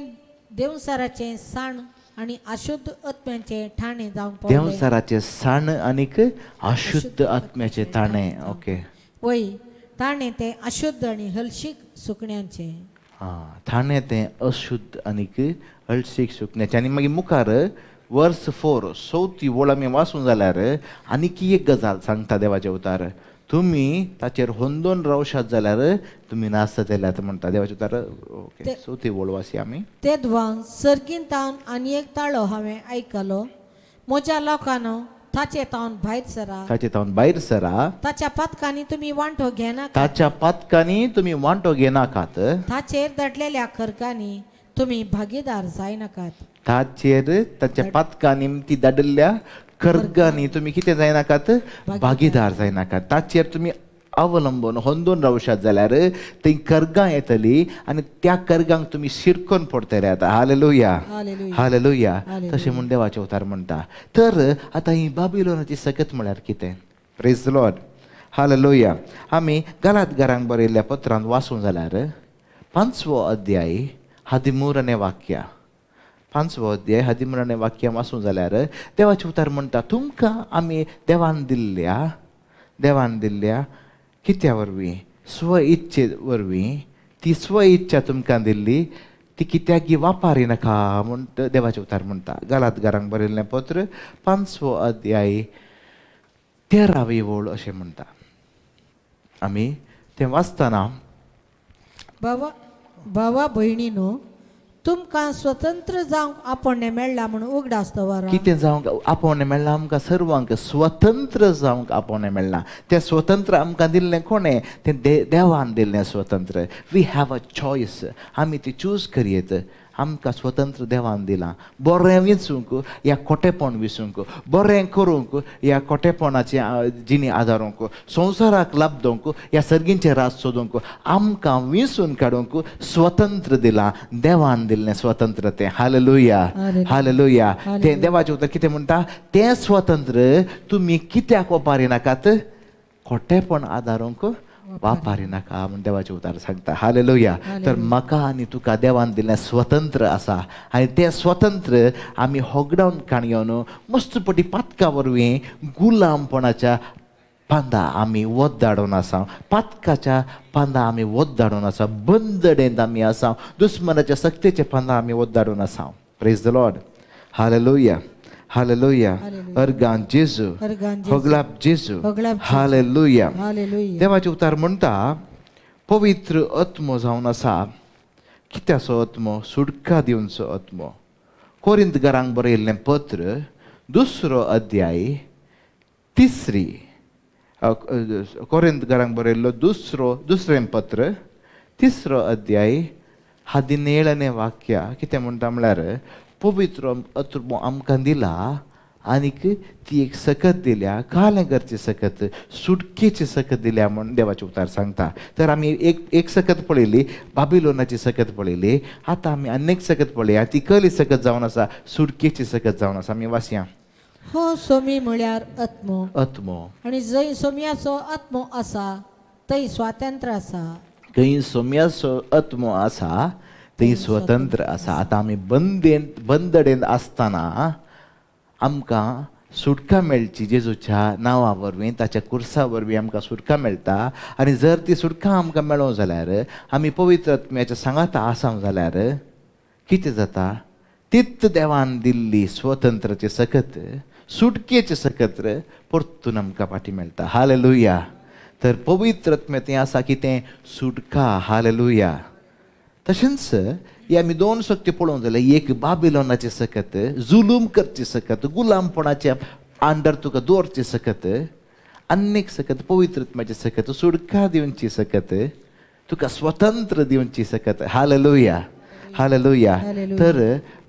देंवसाराचें साण आनी अशुद्ध आत्म्याचें ठाणें जावंक पावलें. देंवसाराचें साण आनीक अशुद्ध आत्म्याचें ताणें. ओके. वय ताणें तें अशुद्ध आनी हलशीक सुकण्यांचें. आं, थाणें तें अशुद्ध आनीक हळशीक सुकण्याचें. आनी मागीर मुखार वर्स 4 चवथी वळ आमी वाचूं जाल्यार आनीक एक गजाल सांगता देवाचें उतार, तुमी ताचेर होंदोन रावशात जाल्यार तुमी नासत जाल्यार म्हणटा देवाचें उतार. ओके, चवथी वळ वाचया आमी. तेदवान सर्गींतावन आनी एक ताळो हांवें आयकलो, म्हज्या लोकांनो ताचे तावन भायर सरा, ताचे तावन भायर सरा, ताच्या पातकांनी तुमी वांटो घेनाकात, ताच्या पातकांनी तुमी वांटो घेनाकात, ताचेर दडलेल्या खर्गांनी तुमी भागीदार जायनाकात, ताचेर ताच्या पातकांनी ती दाडिल्ल्या खर्गांनी तुमी कितें जायनाकात, भागीदार जायनाकात. ताचेर तुमी अवलंबून होंदून रावशात जाल्यार थंय कर्गां येतली आनी त्या कर्गांक तुमी शिरकोन पडटले. आतां हालेलुया, हालेलुया. तशें म्हूण देवाचें उतार म्हणटा. तर आतां ही बाबिलोनाची सकत म्हळ्यार कितें? Praise the Lord, hallelujah. आमी गलातगारांक बरयल्ल्या पत्रांत वाचूं जाल्यार 5वो अध्याय 13 वाक्या, 5वो अध्याय 13 वाक्या वाचूं जाल्यार देवाचें उतार म्हणटा, तुमकां आमी देवान दिल्ल्या, देवान दिल्ल्या कित्या वरवीं, स्व इच्छे वरवीं, ती स्व इच्छा तुमकां दिल्ली ती कित्याक वापारिनाका म्हूण देवाचें उतार म्हणटा. गलातगारांक बरयल्लें पत्र 5वो अध्याय 13वी वळ अशें म्हणटा. आमी तें वाचतना, भावा भावा भयणीनो तुमकां स्वतंत्र जावंक आपोवणें मेळ्ळां म्हूण उगडास दवरा. कितें जावंक आपोवणें मेळ्ळां? आमकां सर्वांक स्वतंत्र जावंक आपोवणें मेळ्ळां. तें स्वतंत्र आमकां दिल्लें कोणें? तें देवान दिल्लें स्वतंत्र. We have a choice, आमी ती चूज करयेत. आमकां स्वतंत्र देवान दिलां, बरें विचूंक या खोटेपण विचूंक, बरें करूंक या खोटेपणाचें जिणी आदारूंक, संवसाराक लाबदोवंक या सर्गींचें राज सोदूंक, आमकां विंचून काडूंक स्वतंत्र दिलां, देवान दिल्लें स्वतंत्र तें. Hallelujah, hallelujah. तें देवाचें उतर कितें म्हणटा? तें स्वतंत्र तुमी कित्याक वापरिनाकात? खोटेपण आदारूंक वापरिनाका म्हूण देवाचें उतार सांगता. हालेलुया. तर म्हाका आनी तुका देवान दिल्लें स्वतंत्र आसा आनी तें स्वतंत्र आमी होगडावन काणयोन मस्त पटी पातका वरवीं गुलामपणाच्या पांदा आमी वत धाडून आसा, पातकाच्या पांदा आमी वत धाडून आसा, बंदडेंत आमी आसा, दुस्मनाच्या सक्तेच्या पांदा आमी वत धाडून आसा. Praise the Lord, hallelujah, hallelujah. Organ जेजू, होगलाप जेजू, हालेलुया. देवाचें उतार म्हणटा, पवित्र आत्मो जावन आसा. कित्याचो आत्मो? सुटका दिवचो आत्मो. कोरिंतकारांक बरयल्लें पत्र 2 अध्याय 3, कोरिंतकारांक बरयल्लो दुसरें पत्र 3 अध्याय 17 वाक्य कितें म्हणटा म्हळ्यार, पवित्र आत्मो आमकां दिला आनीक ती एक सकत दिल्या, कालें करची सकत, सुटकेची सकत दिल्या म्हूण देवाचें उतार सांगता. तर आमी एक सकत पळयली, बाबिलोनाची सकत पळयली, आतां आमी आनीक सकत पळया, ती कली सकत जावन आसा, सुटकेची सकत जावन आसा. आमी वाचया. हो सोमी म्हळ्यार आत्मो, आत्मो, आनी जंय सोम्याचो आत्मो आसा थंय स्वातंत्र्य आसा. खंय सोम्याचो आत्मो आसा थंय स्वतंत्र आसा. आतां आमी बंदडेंत आसतना आमकां सुटका मेळची जेजूच्या नांवा वरवीं, ताच्या कुर्सा वरवीं आमकां सुटका मेळटा. आनी जर ती सुटका आमकां मेळों जाल्यार, आमी पवित्र आत्म्याच्या सांगाता आसा जाल्यार कितें जाता? तीच देवान दिल्ली स्वतंत्राची सकत, सुटकेची सकत परतून आमकां फाटी मेळटा. हालेलुया. तर पवित्र आत्म्या तें आसा की तें सुटका. हालेलुया. तशेंच ही आमी दोन शक्ती पळोवंक जाल्यार, एक बाबिलोनाची सकत, जुलूम करची सकत, गुलामपणाचे अंडर तुका दवरची सकत, आनीक सकत पवित्र आत्म्याची सकत, सुटका दिवची सकत, तुका स्वतंत्र दिवची सकत. Hallelujah, hallelujah. तर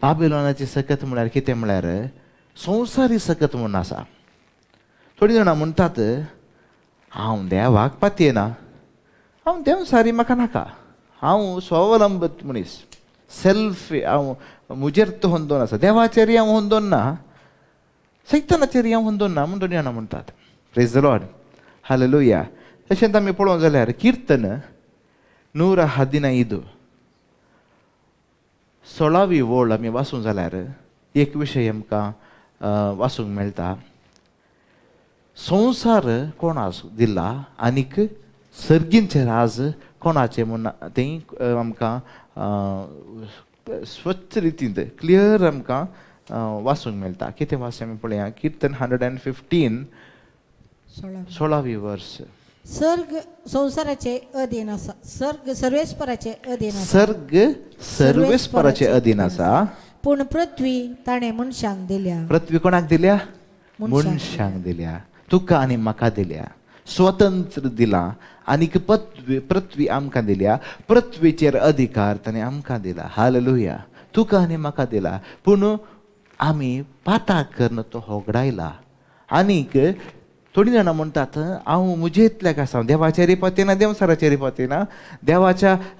बाबिलोनाची सकत म्हळ्यार कितें? म्हळ्यार संवसारी सकत म्हूण आसा. थोडीं जाणां म्हणटात, हांव देवाक पातयेना, हांव देवसारी म्हाका नाका, हांव स्वावलंबत मनीस, सेल्फ, हांव म्हजेर तो होंदोन आसा, देवाचेर हांव होंदोन ना, सैतानाचेर हांव होंदोन ना म्हूण थोडीं जाणां म्हणटात. प्रेज the Lord, hallelujah. तशेंच आमी पळोवंक जाल्यार किर्तन 115 16वी वळ आमी वाचूंक जाल्यार एक विशय आमकां वाचूंक मेळटा. संवसार कोणाक दिला आनीक सर्गींचें राज कोणाचें म्हूण तें आमकां स्वच्छ रितींत क्लियर आमकां वाचूंक मेळटा. कितें वाचूं आमी पळया, किर्तन 115 16वी वर्स. सर्ग संवसाराचे अधीन आसा, सर्ग सर्वेस्पराचे अधीन आसा, सर्ग सर्वेस्पराचे अधीन आसा, पूण पृथ्वी ताणें मनशांक दिल्या. पृथ्वी कोणाक दिल्या? मनशांक. मनशांक दिल्या, तुका आनी म्हाका दिल्या, स्वतंत्र दिला. आनीक पृथ्वी आमकां दिल्या, पृथ्वीचेर अधिकार ताणें आमकां दिला. हालेलुया. तुका आनी म्हाका दिला, पूण आमी पाताक करून तो होगडायला. आनीक थोडीं जाणां म्हणटात हांव म्हजे इतल्याक आसा, देवाचेर पातयना, देंवचाराचेर पातयना,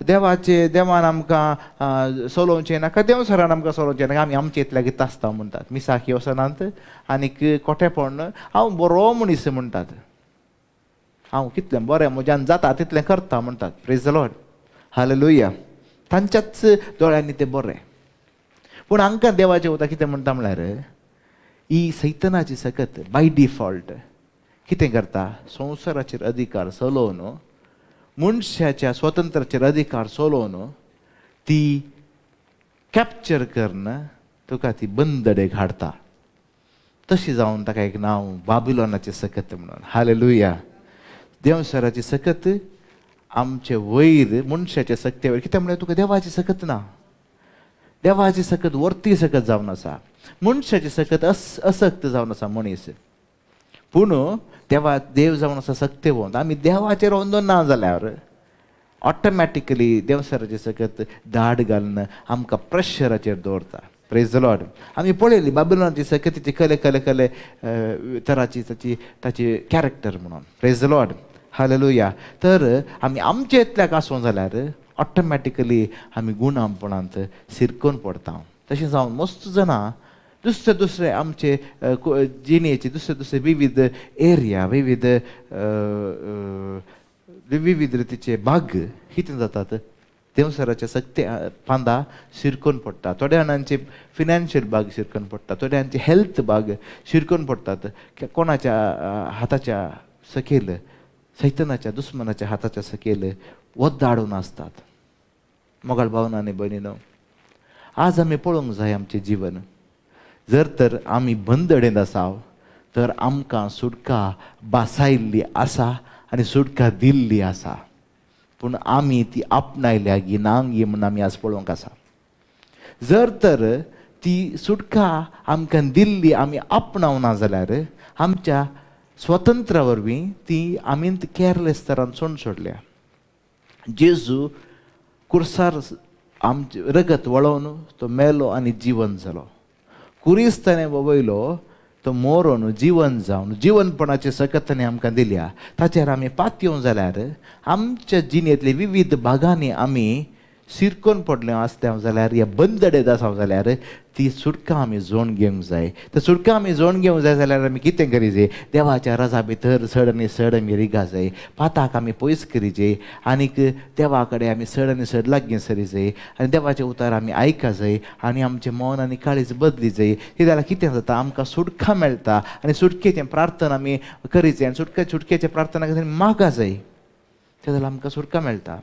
देवाचे देवान आमकां सोलोवचें नाका, देंवचारान आमकां सोलोवचें नाका, आमी आमचे इतल्याक आसता म्हणटात. मिसाकी वचनात आनीक कोटेपण, हांव बरो मनीस म्हणटात, हांव कितलें बरें म्हज्यान जाता तितलें करता म्हणटात. Praise the Lord, hallelujah. तांच्याच दोळ्यांनी तें बरें, पूण हांकां देवाचें उतर कितें म्हणटा म्हळ्यार ही सैतनाची सकत बाय डिफॉल्ट कितें करता, संवसाराचेर अधिकार चलोवन, मनशाच्या स्वतंत्राचेर अधिकार चलोवन ती कॅप्चर करून तुका ती बंदडेक हाडटा. तशी जावन ताका एक नांव बाबिलोनाचें सकत म्हणून. हालेलुया. देंवचाराची सकत आमचे वयर मनशाचे सक्ते वयर, कितें म्हळ्यार तुका देवाची सकत ना, देवाची सकत वर्ती सकत जावन आसा, मनशाची सकत असक्त जावन आसा मनीस. पूण देवा देव जावन आसा सक्तेवंत. आमी देवाचेर अंदून ना जाल्यार ऑटोमॅटिकली देंवचाराची सकत दाड घालून आमकां प्रेशराचेर दवरता. Praise the Lord. आमी पळयली बाबिलोनाची सकतीची कले कले कले तराची ताची ताची कॅरेक्टर म्हणून. Praise the Lord, hallelujah. तर आमी आमचे इतल्याक आसूं जाल्यार ऑटोमॅटिकली आमी गुणांपणांत सिरकून पडटा. तशें जावन मस्त जाणां दुसरे दुसरे आमचे जिणेचे दुसरे दुसरे विविध एरिया, विविध विविध रितीचे भाग कितें जातात, देंवचाराच्या सक्ते पांदा शिरकून पडटा. थोड्या जाणांचे फिनान्शियल भाग शिरकून पडटा, थोड्यांचे हेल्थ भाग शिरकून पडटात. कोणाच्या हाताच्या सकयल, सैतनाच्या दुस्मनाच्या हाताच्या सकयल वद्दाडून आसतात. मोगाळ भावना आनी भयणीनो, आज आमी पळोवंक जाय आमचें जिवन. जर तर आमी बंदडेंत आसाव तर आमकां सुटका बासायल्ली आसा आनी सुटका दिल्ली आसा, पूण आमी ती आपणायल्या गी ना गी म्हूण आमी आज पळोवंक आसा. जर तर ती सुटका आमकां दिल्ली आमी आपणावना जाल्यार आमच्या स्वतंत्रा वरवीं ती आमी केअरलेस तरान सोडून सोडल्या. जेजू कुर्सार आमचें रगत वळोवन तो मेलो आनी जिवन जालो. कुरीस ताणें वयलो तो मोरोन जिवन जावन जिवनपणाची सकत ताणें आमकां दिल्या. ताचेर आमी पातयेवन जाल्यार आमच्या जिणेंतले विविध भागांनी आमी सिरकोन पडले आसले जाल्यार ह्या बंदडेंत आसा जाल्यार ती सुटका आमी जोड घेवंक जाय. तर सुटका आमी जोड घेवंक जाय जाल्यार आमी कितें करी जाय, देवाच्या रजा भितर चड आनी चड आमी रिगा जाय, पाताक आमी पयस करी जाय, आनीक देवा कडेन आमी चड आनी चड लागीं सरी जाय, आनी देवाचें उतर आमी आयका जाय, आनी आमचें मन आनी काळीज बदली जाय. ती जाल्यार कितें जाता, आमकां सुटका मेळटा आनी सुटकेचें प्रार्थना आमी करी जाय, आनी सुटकेचें प्रार्थना करी मागा जाय, ते जाल्यार आमकां सुटका मेळटा.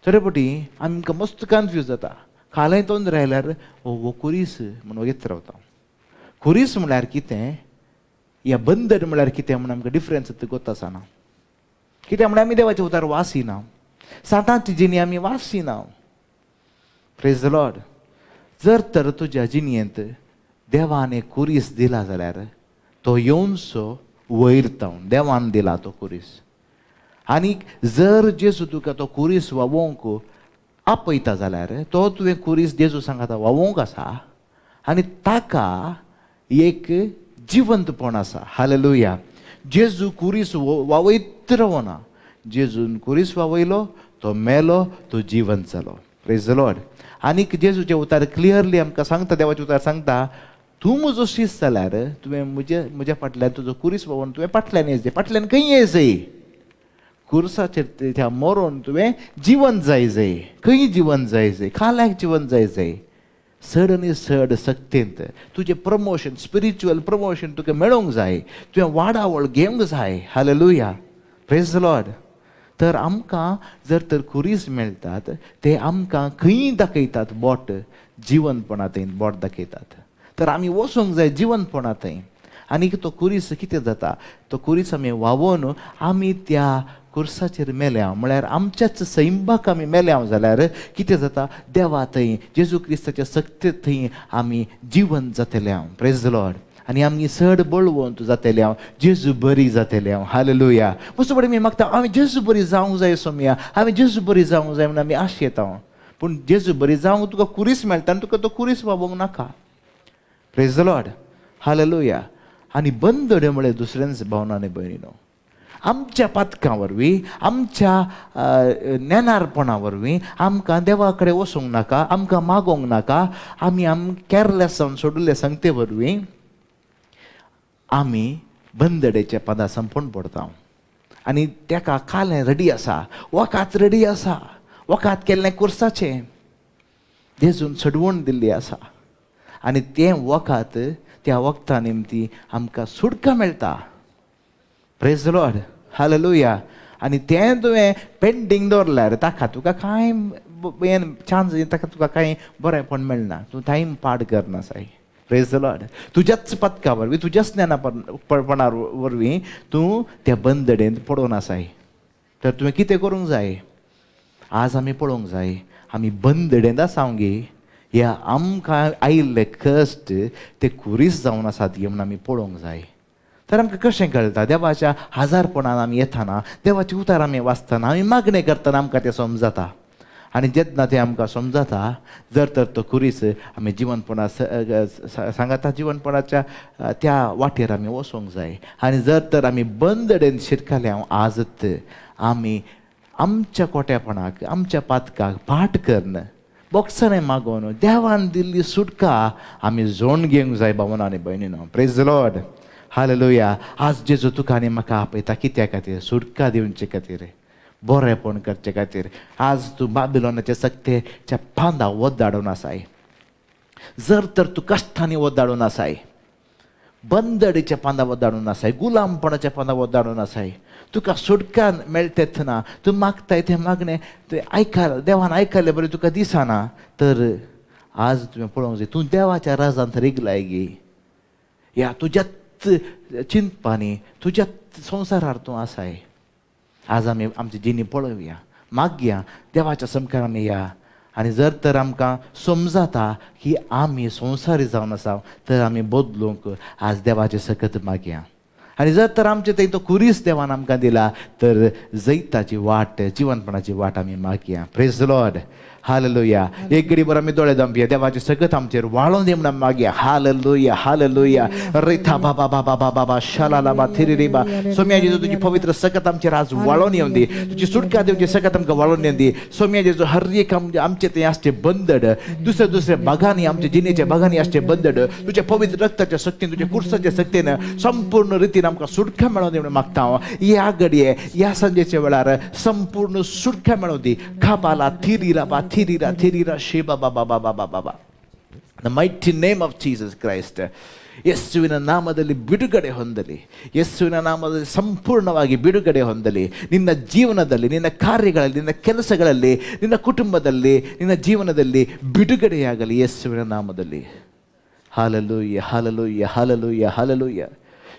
थोडे फावटी आमकां मस्त कन्फ्यूज जाता, कालय तोंड रायल्यार हो कुरीस म्हूण वगीत रावता. कुरीस म्हळ्यार कितें, या बंदर म्हळ्यार कितें म्हूण आमकां डिफरन्स गोत आसना. कित्याक म्हळ्यार आमी देवाचें उतार वासिना, सांतांची जिणी आमी वासिना. Praise the Lord. जर तर तुज्या जिणयेंत देवान एक कुरीस दिला जाल्यार तो येवनसो वयर तावन देवान दिला तो कुरीस. आनी जर जेजू तुका तो कुरीस वावोवंक आपयता जाल्यार तो तुवें कुरीस जेजू सांगता वावोवंक आसा, आनी ताका एक जिवंतपण आसा. हालेलुया. जेजू कुरीस वावयत रावना, जेजून कुरीस वावयलो, तो मेलो, तो जिवंत जालो. Praise the Lord. आनीक जेजूचें उतार क्लियरली आमकां सांगता, देवाचें उतार सांगता, तूं म्हजो शीस जाल्यार तुवें म्हज्या फाटल्यान तुजो कुरीस वावोवन तुवें फाटल्यान येयचे, फाटल्यान खंय येयचे, कुर्साचेर त्या मरोन तुवें जिवन जाय जाय, खंय जिवन जाय जाय, खाल्याक जिवन जाय जाय, चड आनी चड सक्तेंत तुजें प्रमोशन, स्पिरिच्युअल प्रमोशन तुका मेळोवंक जाय, तुवें वाडावळ घेवंक जाय. Hallelujah. Praise the Lord. तर आमकां जर तर खुरीस मेळटात ते आमकां खंय दाखयतात बोट जिवनपणा थंय बोट दाखयतात. तर आमी वचूंक जाय जिवनपणा थंय. आनी तो खुरीस कितें जाता, तो खुरीस आमी व्हांवोन आमी त्या खुर्साचेर मेल्या म्हळ्यार आमच्याच सैंबाक आमी मेल्या जाल्यार कितें जाता, देवा थंय जेजू क्रिस्ताच्या सक्ते थंय आमी जिवन जातले हांव. Praise the Lord. आनी आमी चड बळवंत जातले हांव, जेजू बरी जातले हांव. हालेलुया. मस्तो बरी आमी मागता आमी जेजू बरी जावंक जाय सोमया, आमी जेजू बरी जावंक जाय म्हणून आमी आशेता. पूण जेजू बरी जावंक तुका खुरीस मेळटा आनी तुका तो खुरीस व्हांवोंक नाका. Praise the Lord. हालेलुया. आनी बंदड्यो म्हळ्यार दुसऱ्यांच भावना आनी भयणीनो, आमच्या पातकां वरवीं, आमच्या नेनारपणा वरवीं आमकां देवा कडेन वचूंक नाका, आमकां मागोंक नाका. आमी आम कॅरलेस जावन सोडिल्ले संगते वरवीं आमी बंदडेच्या पदा संपूर्ण पडता. आनी तेका कालें रेडी आसा, वकात रेडी आसा, वकात केल्लें कुर्साचें जेजून सडवण दिल्ली आसा. आनी तें वखात त्या वखदा निमती आमकां सुटका मेळटा. Praise the Lord. हालेलुया. आनी तें तुवें पेंडींग दवरल्यार ताका तुका कांय हें चान्स, ताका तुका कांय बरेंपण मेळना, तूं टायम पाड करना साय. Praise the Lord. तुज्याच पदका वरवीं, तुज्याच ज्ञानापणा वरवीं तूं त्या बंदडेंत पडोवन आसाय. तर तुवें कितें करूंक जाय, आज आमी पळोवंक जाय आमी बंदडेंत आसा गे, ह्या आमकां आयिल्ले कश्ट ते खुरीस जावन आसात गे म्हणून आमी पळोवंक जाय. तर आमकां कशें कळटा, देवाच्या हाजारपणान आमी येताना, देवाचे उतार आमी वाचतना, आमी मागणें करतना आमकां तें समजता. आनी जेन्ना तें आमकां समजता, जर तर तो खुरीस आमी जिवनपणा सांगाता जिवनपणाच्या त्या वाटेर आमी वचोंक जाय. आनी जर तर आमी बंदडेन शिरकाले हांव आजत आमी आमच्या कोट्यापणाक, आमच्या पातकाक पाठ करन बोक्सांनी मागोवन देवान दिल्ली सुटका आमी जोण घेवंक जाय भावना आनी भयणीनो. Praise the Lord. हालेलुया. आज जेजू तुका आनी म्हाका आपयता कित्या खातीर, सुटका दिवचे खातीर, बरेंपण करचे खातीर. आज तूं बाबिलोनाच्या सक्तेच्या पांदा वत धाडून आसाय, जर तर तूं कश्टांनी वत धाडून आसाय, बंदडीच्या पांदा वत धाडून आसाय, गुलामपणाच्या पांदा वत धाडून आसाय, तुका सुटका मेळटेच ना, तूं मागताय तें मागणें तुवें आयकल, देवान आयकल्लें बरें तुका दिसना, तर आज तुवें पळोवंक जाय तूं देवाच्या राजांत रिगलाय गे. ह्या तुज्याच चिंतपानी तुज्याच संवसारार तूं आसाय. आज आमी आमची जिणी पळोवया, मागया देवाच्या समकार आमी या. आनी जर तर आमकां समजता की आमी संवसारी जावन आसा, तर आमी बदलूंक आज देवाचें सकत मागया. आनी जर तर आमचे थंय तो खुरीस देवान आमकां दिला, तर जैताची वाट, जिवनपणाची वाट आमी मागया. Praise the Lord. हालेलुया. एक घडी बरो आमी दोळे दामपया, देवाचें सकत आमचेर वाळोवन दी म्हणून मागया. हालेलुया. हालेलुया. रेथा बाबा बाबा बाबा बाबा शाला बा थिरी बा. सोम्या जेजू, तुजी पवित्र सकत आमचेर आज वाळोवन येवन दी, तुजी सुटका दिवची सकत आमकां वाळोवन येवन दी. सोम्या जेजू, हर एक आमचे थंय आसचे बंदड, दुसऱ्या दुसऱ्या भागांनी, आमच्या जिणेच्या भागांनी आसचे बंदड, तुज्या पवित्र रक्ताच्या शक्तीन, तुज्या कुर्साच्या शक्तीन संपूर्ण रितीन आमकां सुटका मेळोवन दी म्हणून मागता हांव. ह्या घडये ह्या सांजेच्या वेळार संपूर्ण सुटका मेळोवन दी. खाबाला थिरीरा बा थिरीरा थिरीरा शिबा बाबा बाबा बाबा बाबा. The mighty name of Jesus Christ. ಯೇಸುವಿನ ನಾಮದಲ್ಲಿ ಬಿಡುಗಡೆ ಹೊಂದಲಿ. ಯೇಸುವಿನ ನಾಮದಲ್ಲಿ ಸಂಪೂರ್ಣವಾಗಿ ಬಿಡುಗಡೆ ಹೊಂದಲಿ. ನಿನ್ನ ಜೀವನದಲ್ಲಿ, ನಿನ್ನ ಕಾರ್ಯಗಳಲ್ಲಿ, ನಿನ್ನ ಕೆಲಸಗಳಲ್ಲಿ, ನಿನ್ನ ಕುಟುಂಬದಲ್ಲಿ, ನಿನ್ನ ಜೀವನದಲ್ಲಿ ಬಿಡುಗಡೆಯಾಗಲಿ ಯೇಸುವಿನ ನಾಮದಲ್ಲಿ. हालेलुया. हालेलुया. हालेलुया. हालेलुया.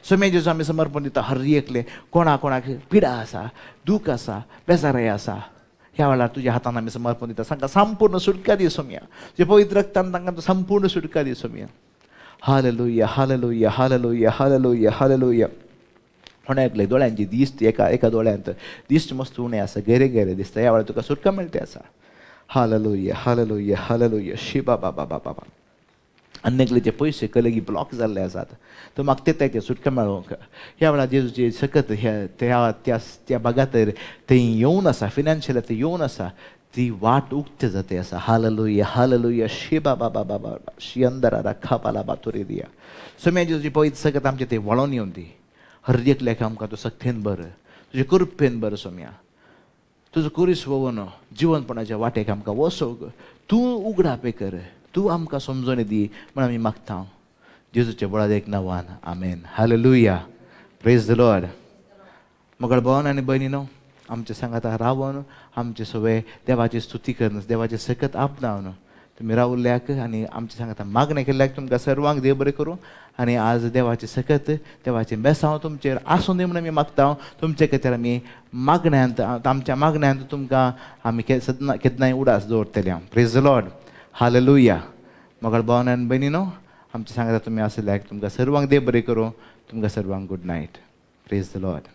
सोम्या जेजू, आमी समर्पण दिता हर एकले कोणा कोणाक पिडा आसा, दूख आसा, बेजाराय आसा, ह्या वेळार तुज्या हातान आमी समर्पण दिता. तांकां संपूर्ण सुटका दी सोम्या. तुज्या पवित्र रक्तान तांकां संपूर्ण सुटका दी सोम्या. Hallelujah. Hallelujah. Hallelujah. Hallelujah. Hallelujah. कोणा एकले दोळ्यांची दिश्ट, एका एका दोळ्यांत दिश्ट मस्त उणें आसा, गेरे गेरे दिसता, ह्या वेळार तुका सुटका मेळटे आसा. हालेलुया. हालेलुया. हालेलुया. शिबा बाबा बाबा बाबा. आनी एकलेचे पयशे कलेगी ब्लॉक जाल्ले आसात, तो मागते ते सुटका मेळोवंक, ह्या वेळार जेजूची सकत ह्या त्या त्या त्या भागातर थंय येवन आसा, फिनान्शियल थंय येवन आसा, ती वाट उक्ते जाते आसा. हालेलुया. हालेलुया. शिबा बाबा बाबा शियंदरा खापाला बातुरी दिया. सोम्या जेजूची पवित्र सकत आमचे थंय वळोन येवन दी. हर एकल्याक आमकां तूं सक्तेन बर, तुजे कृपेन बर सोम्या. तुजो कुरीस वोवन जिवनपणाच्या वाटेक आमकां वसोग तूं उगडापे कर, तूं आमकां समजोन दी म्हण आमी मागता जेजूच्या बळाद एक नांवान, आमेन. हालेलुया. Praise the Lord. मगळ भवन आनी भयणीनो. आमच्या सांगाता रावन आमचे सगळे देवाची स्तुती करून देवाची सकत आपणावन तुमी रावल्याक आनी आमच्या सांगाता मागणें केल्ल्याक तुमकां सर्वांक देव बरें करूं. आनी आज देवाची सकत देवाचें बेसांव तुमचेर आसूं दी म्हणून आमी मागता. तुमचे खातीर आमी मागण्यांत आमच्या मागण्यांत तुमकां आमी सदना केन्नाय उडास दवरतले. Praise the Lord. Hallelujah. मोगाळ भावन आनी भयणीनो, आमच्या सांगाता तुमी आसल्याक तुमकां सर्वांक देव बरें करूं. तुमकां सर्वांक good night. Praise the Lord.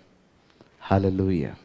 Hallelujah.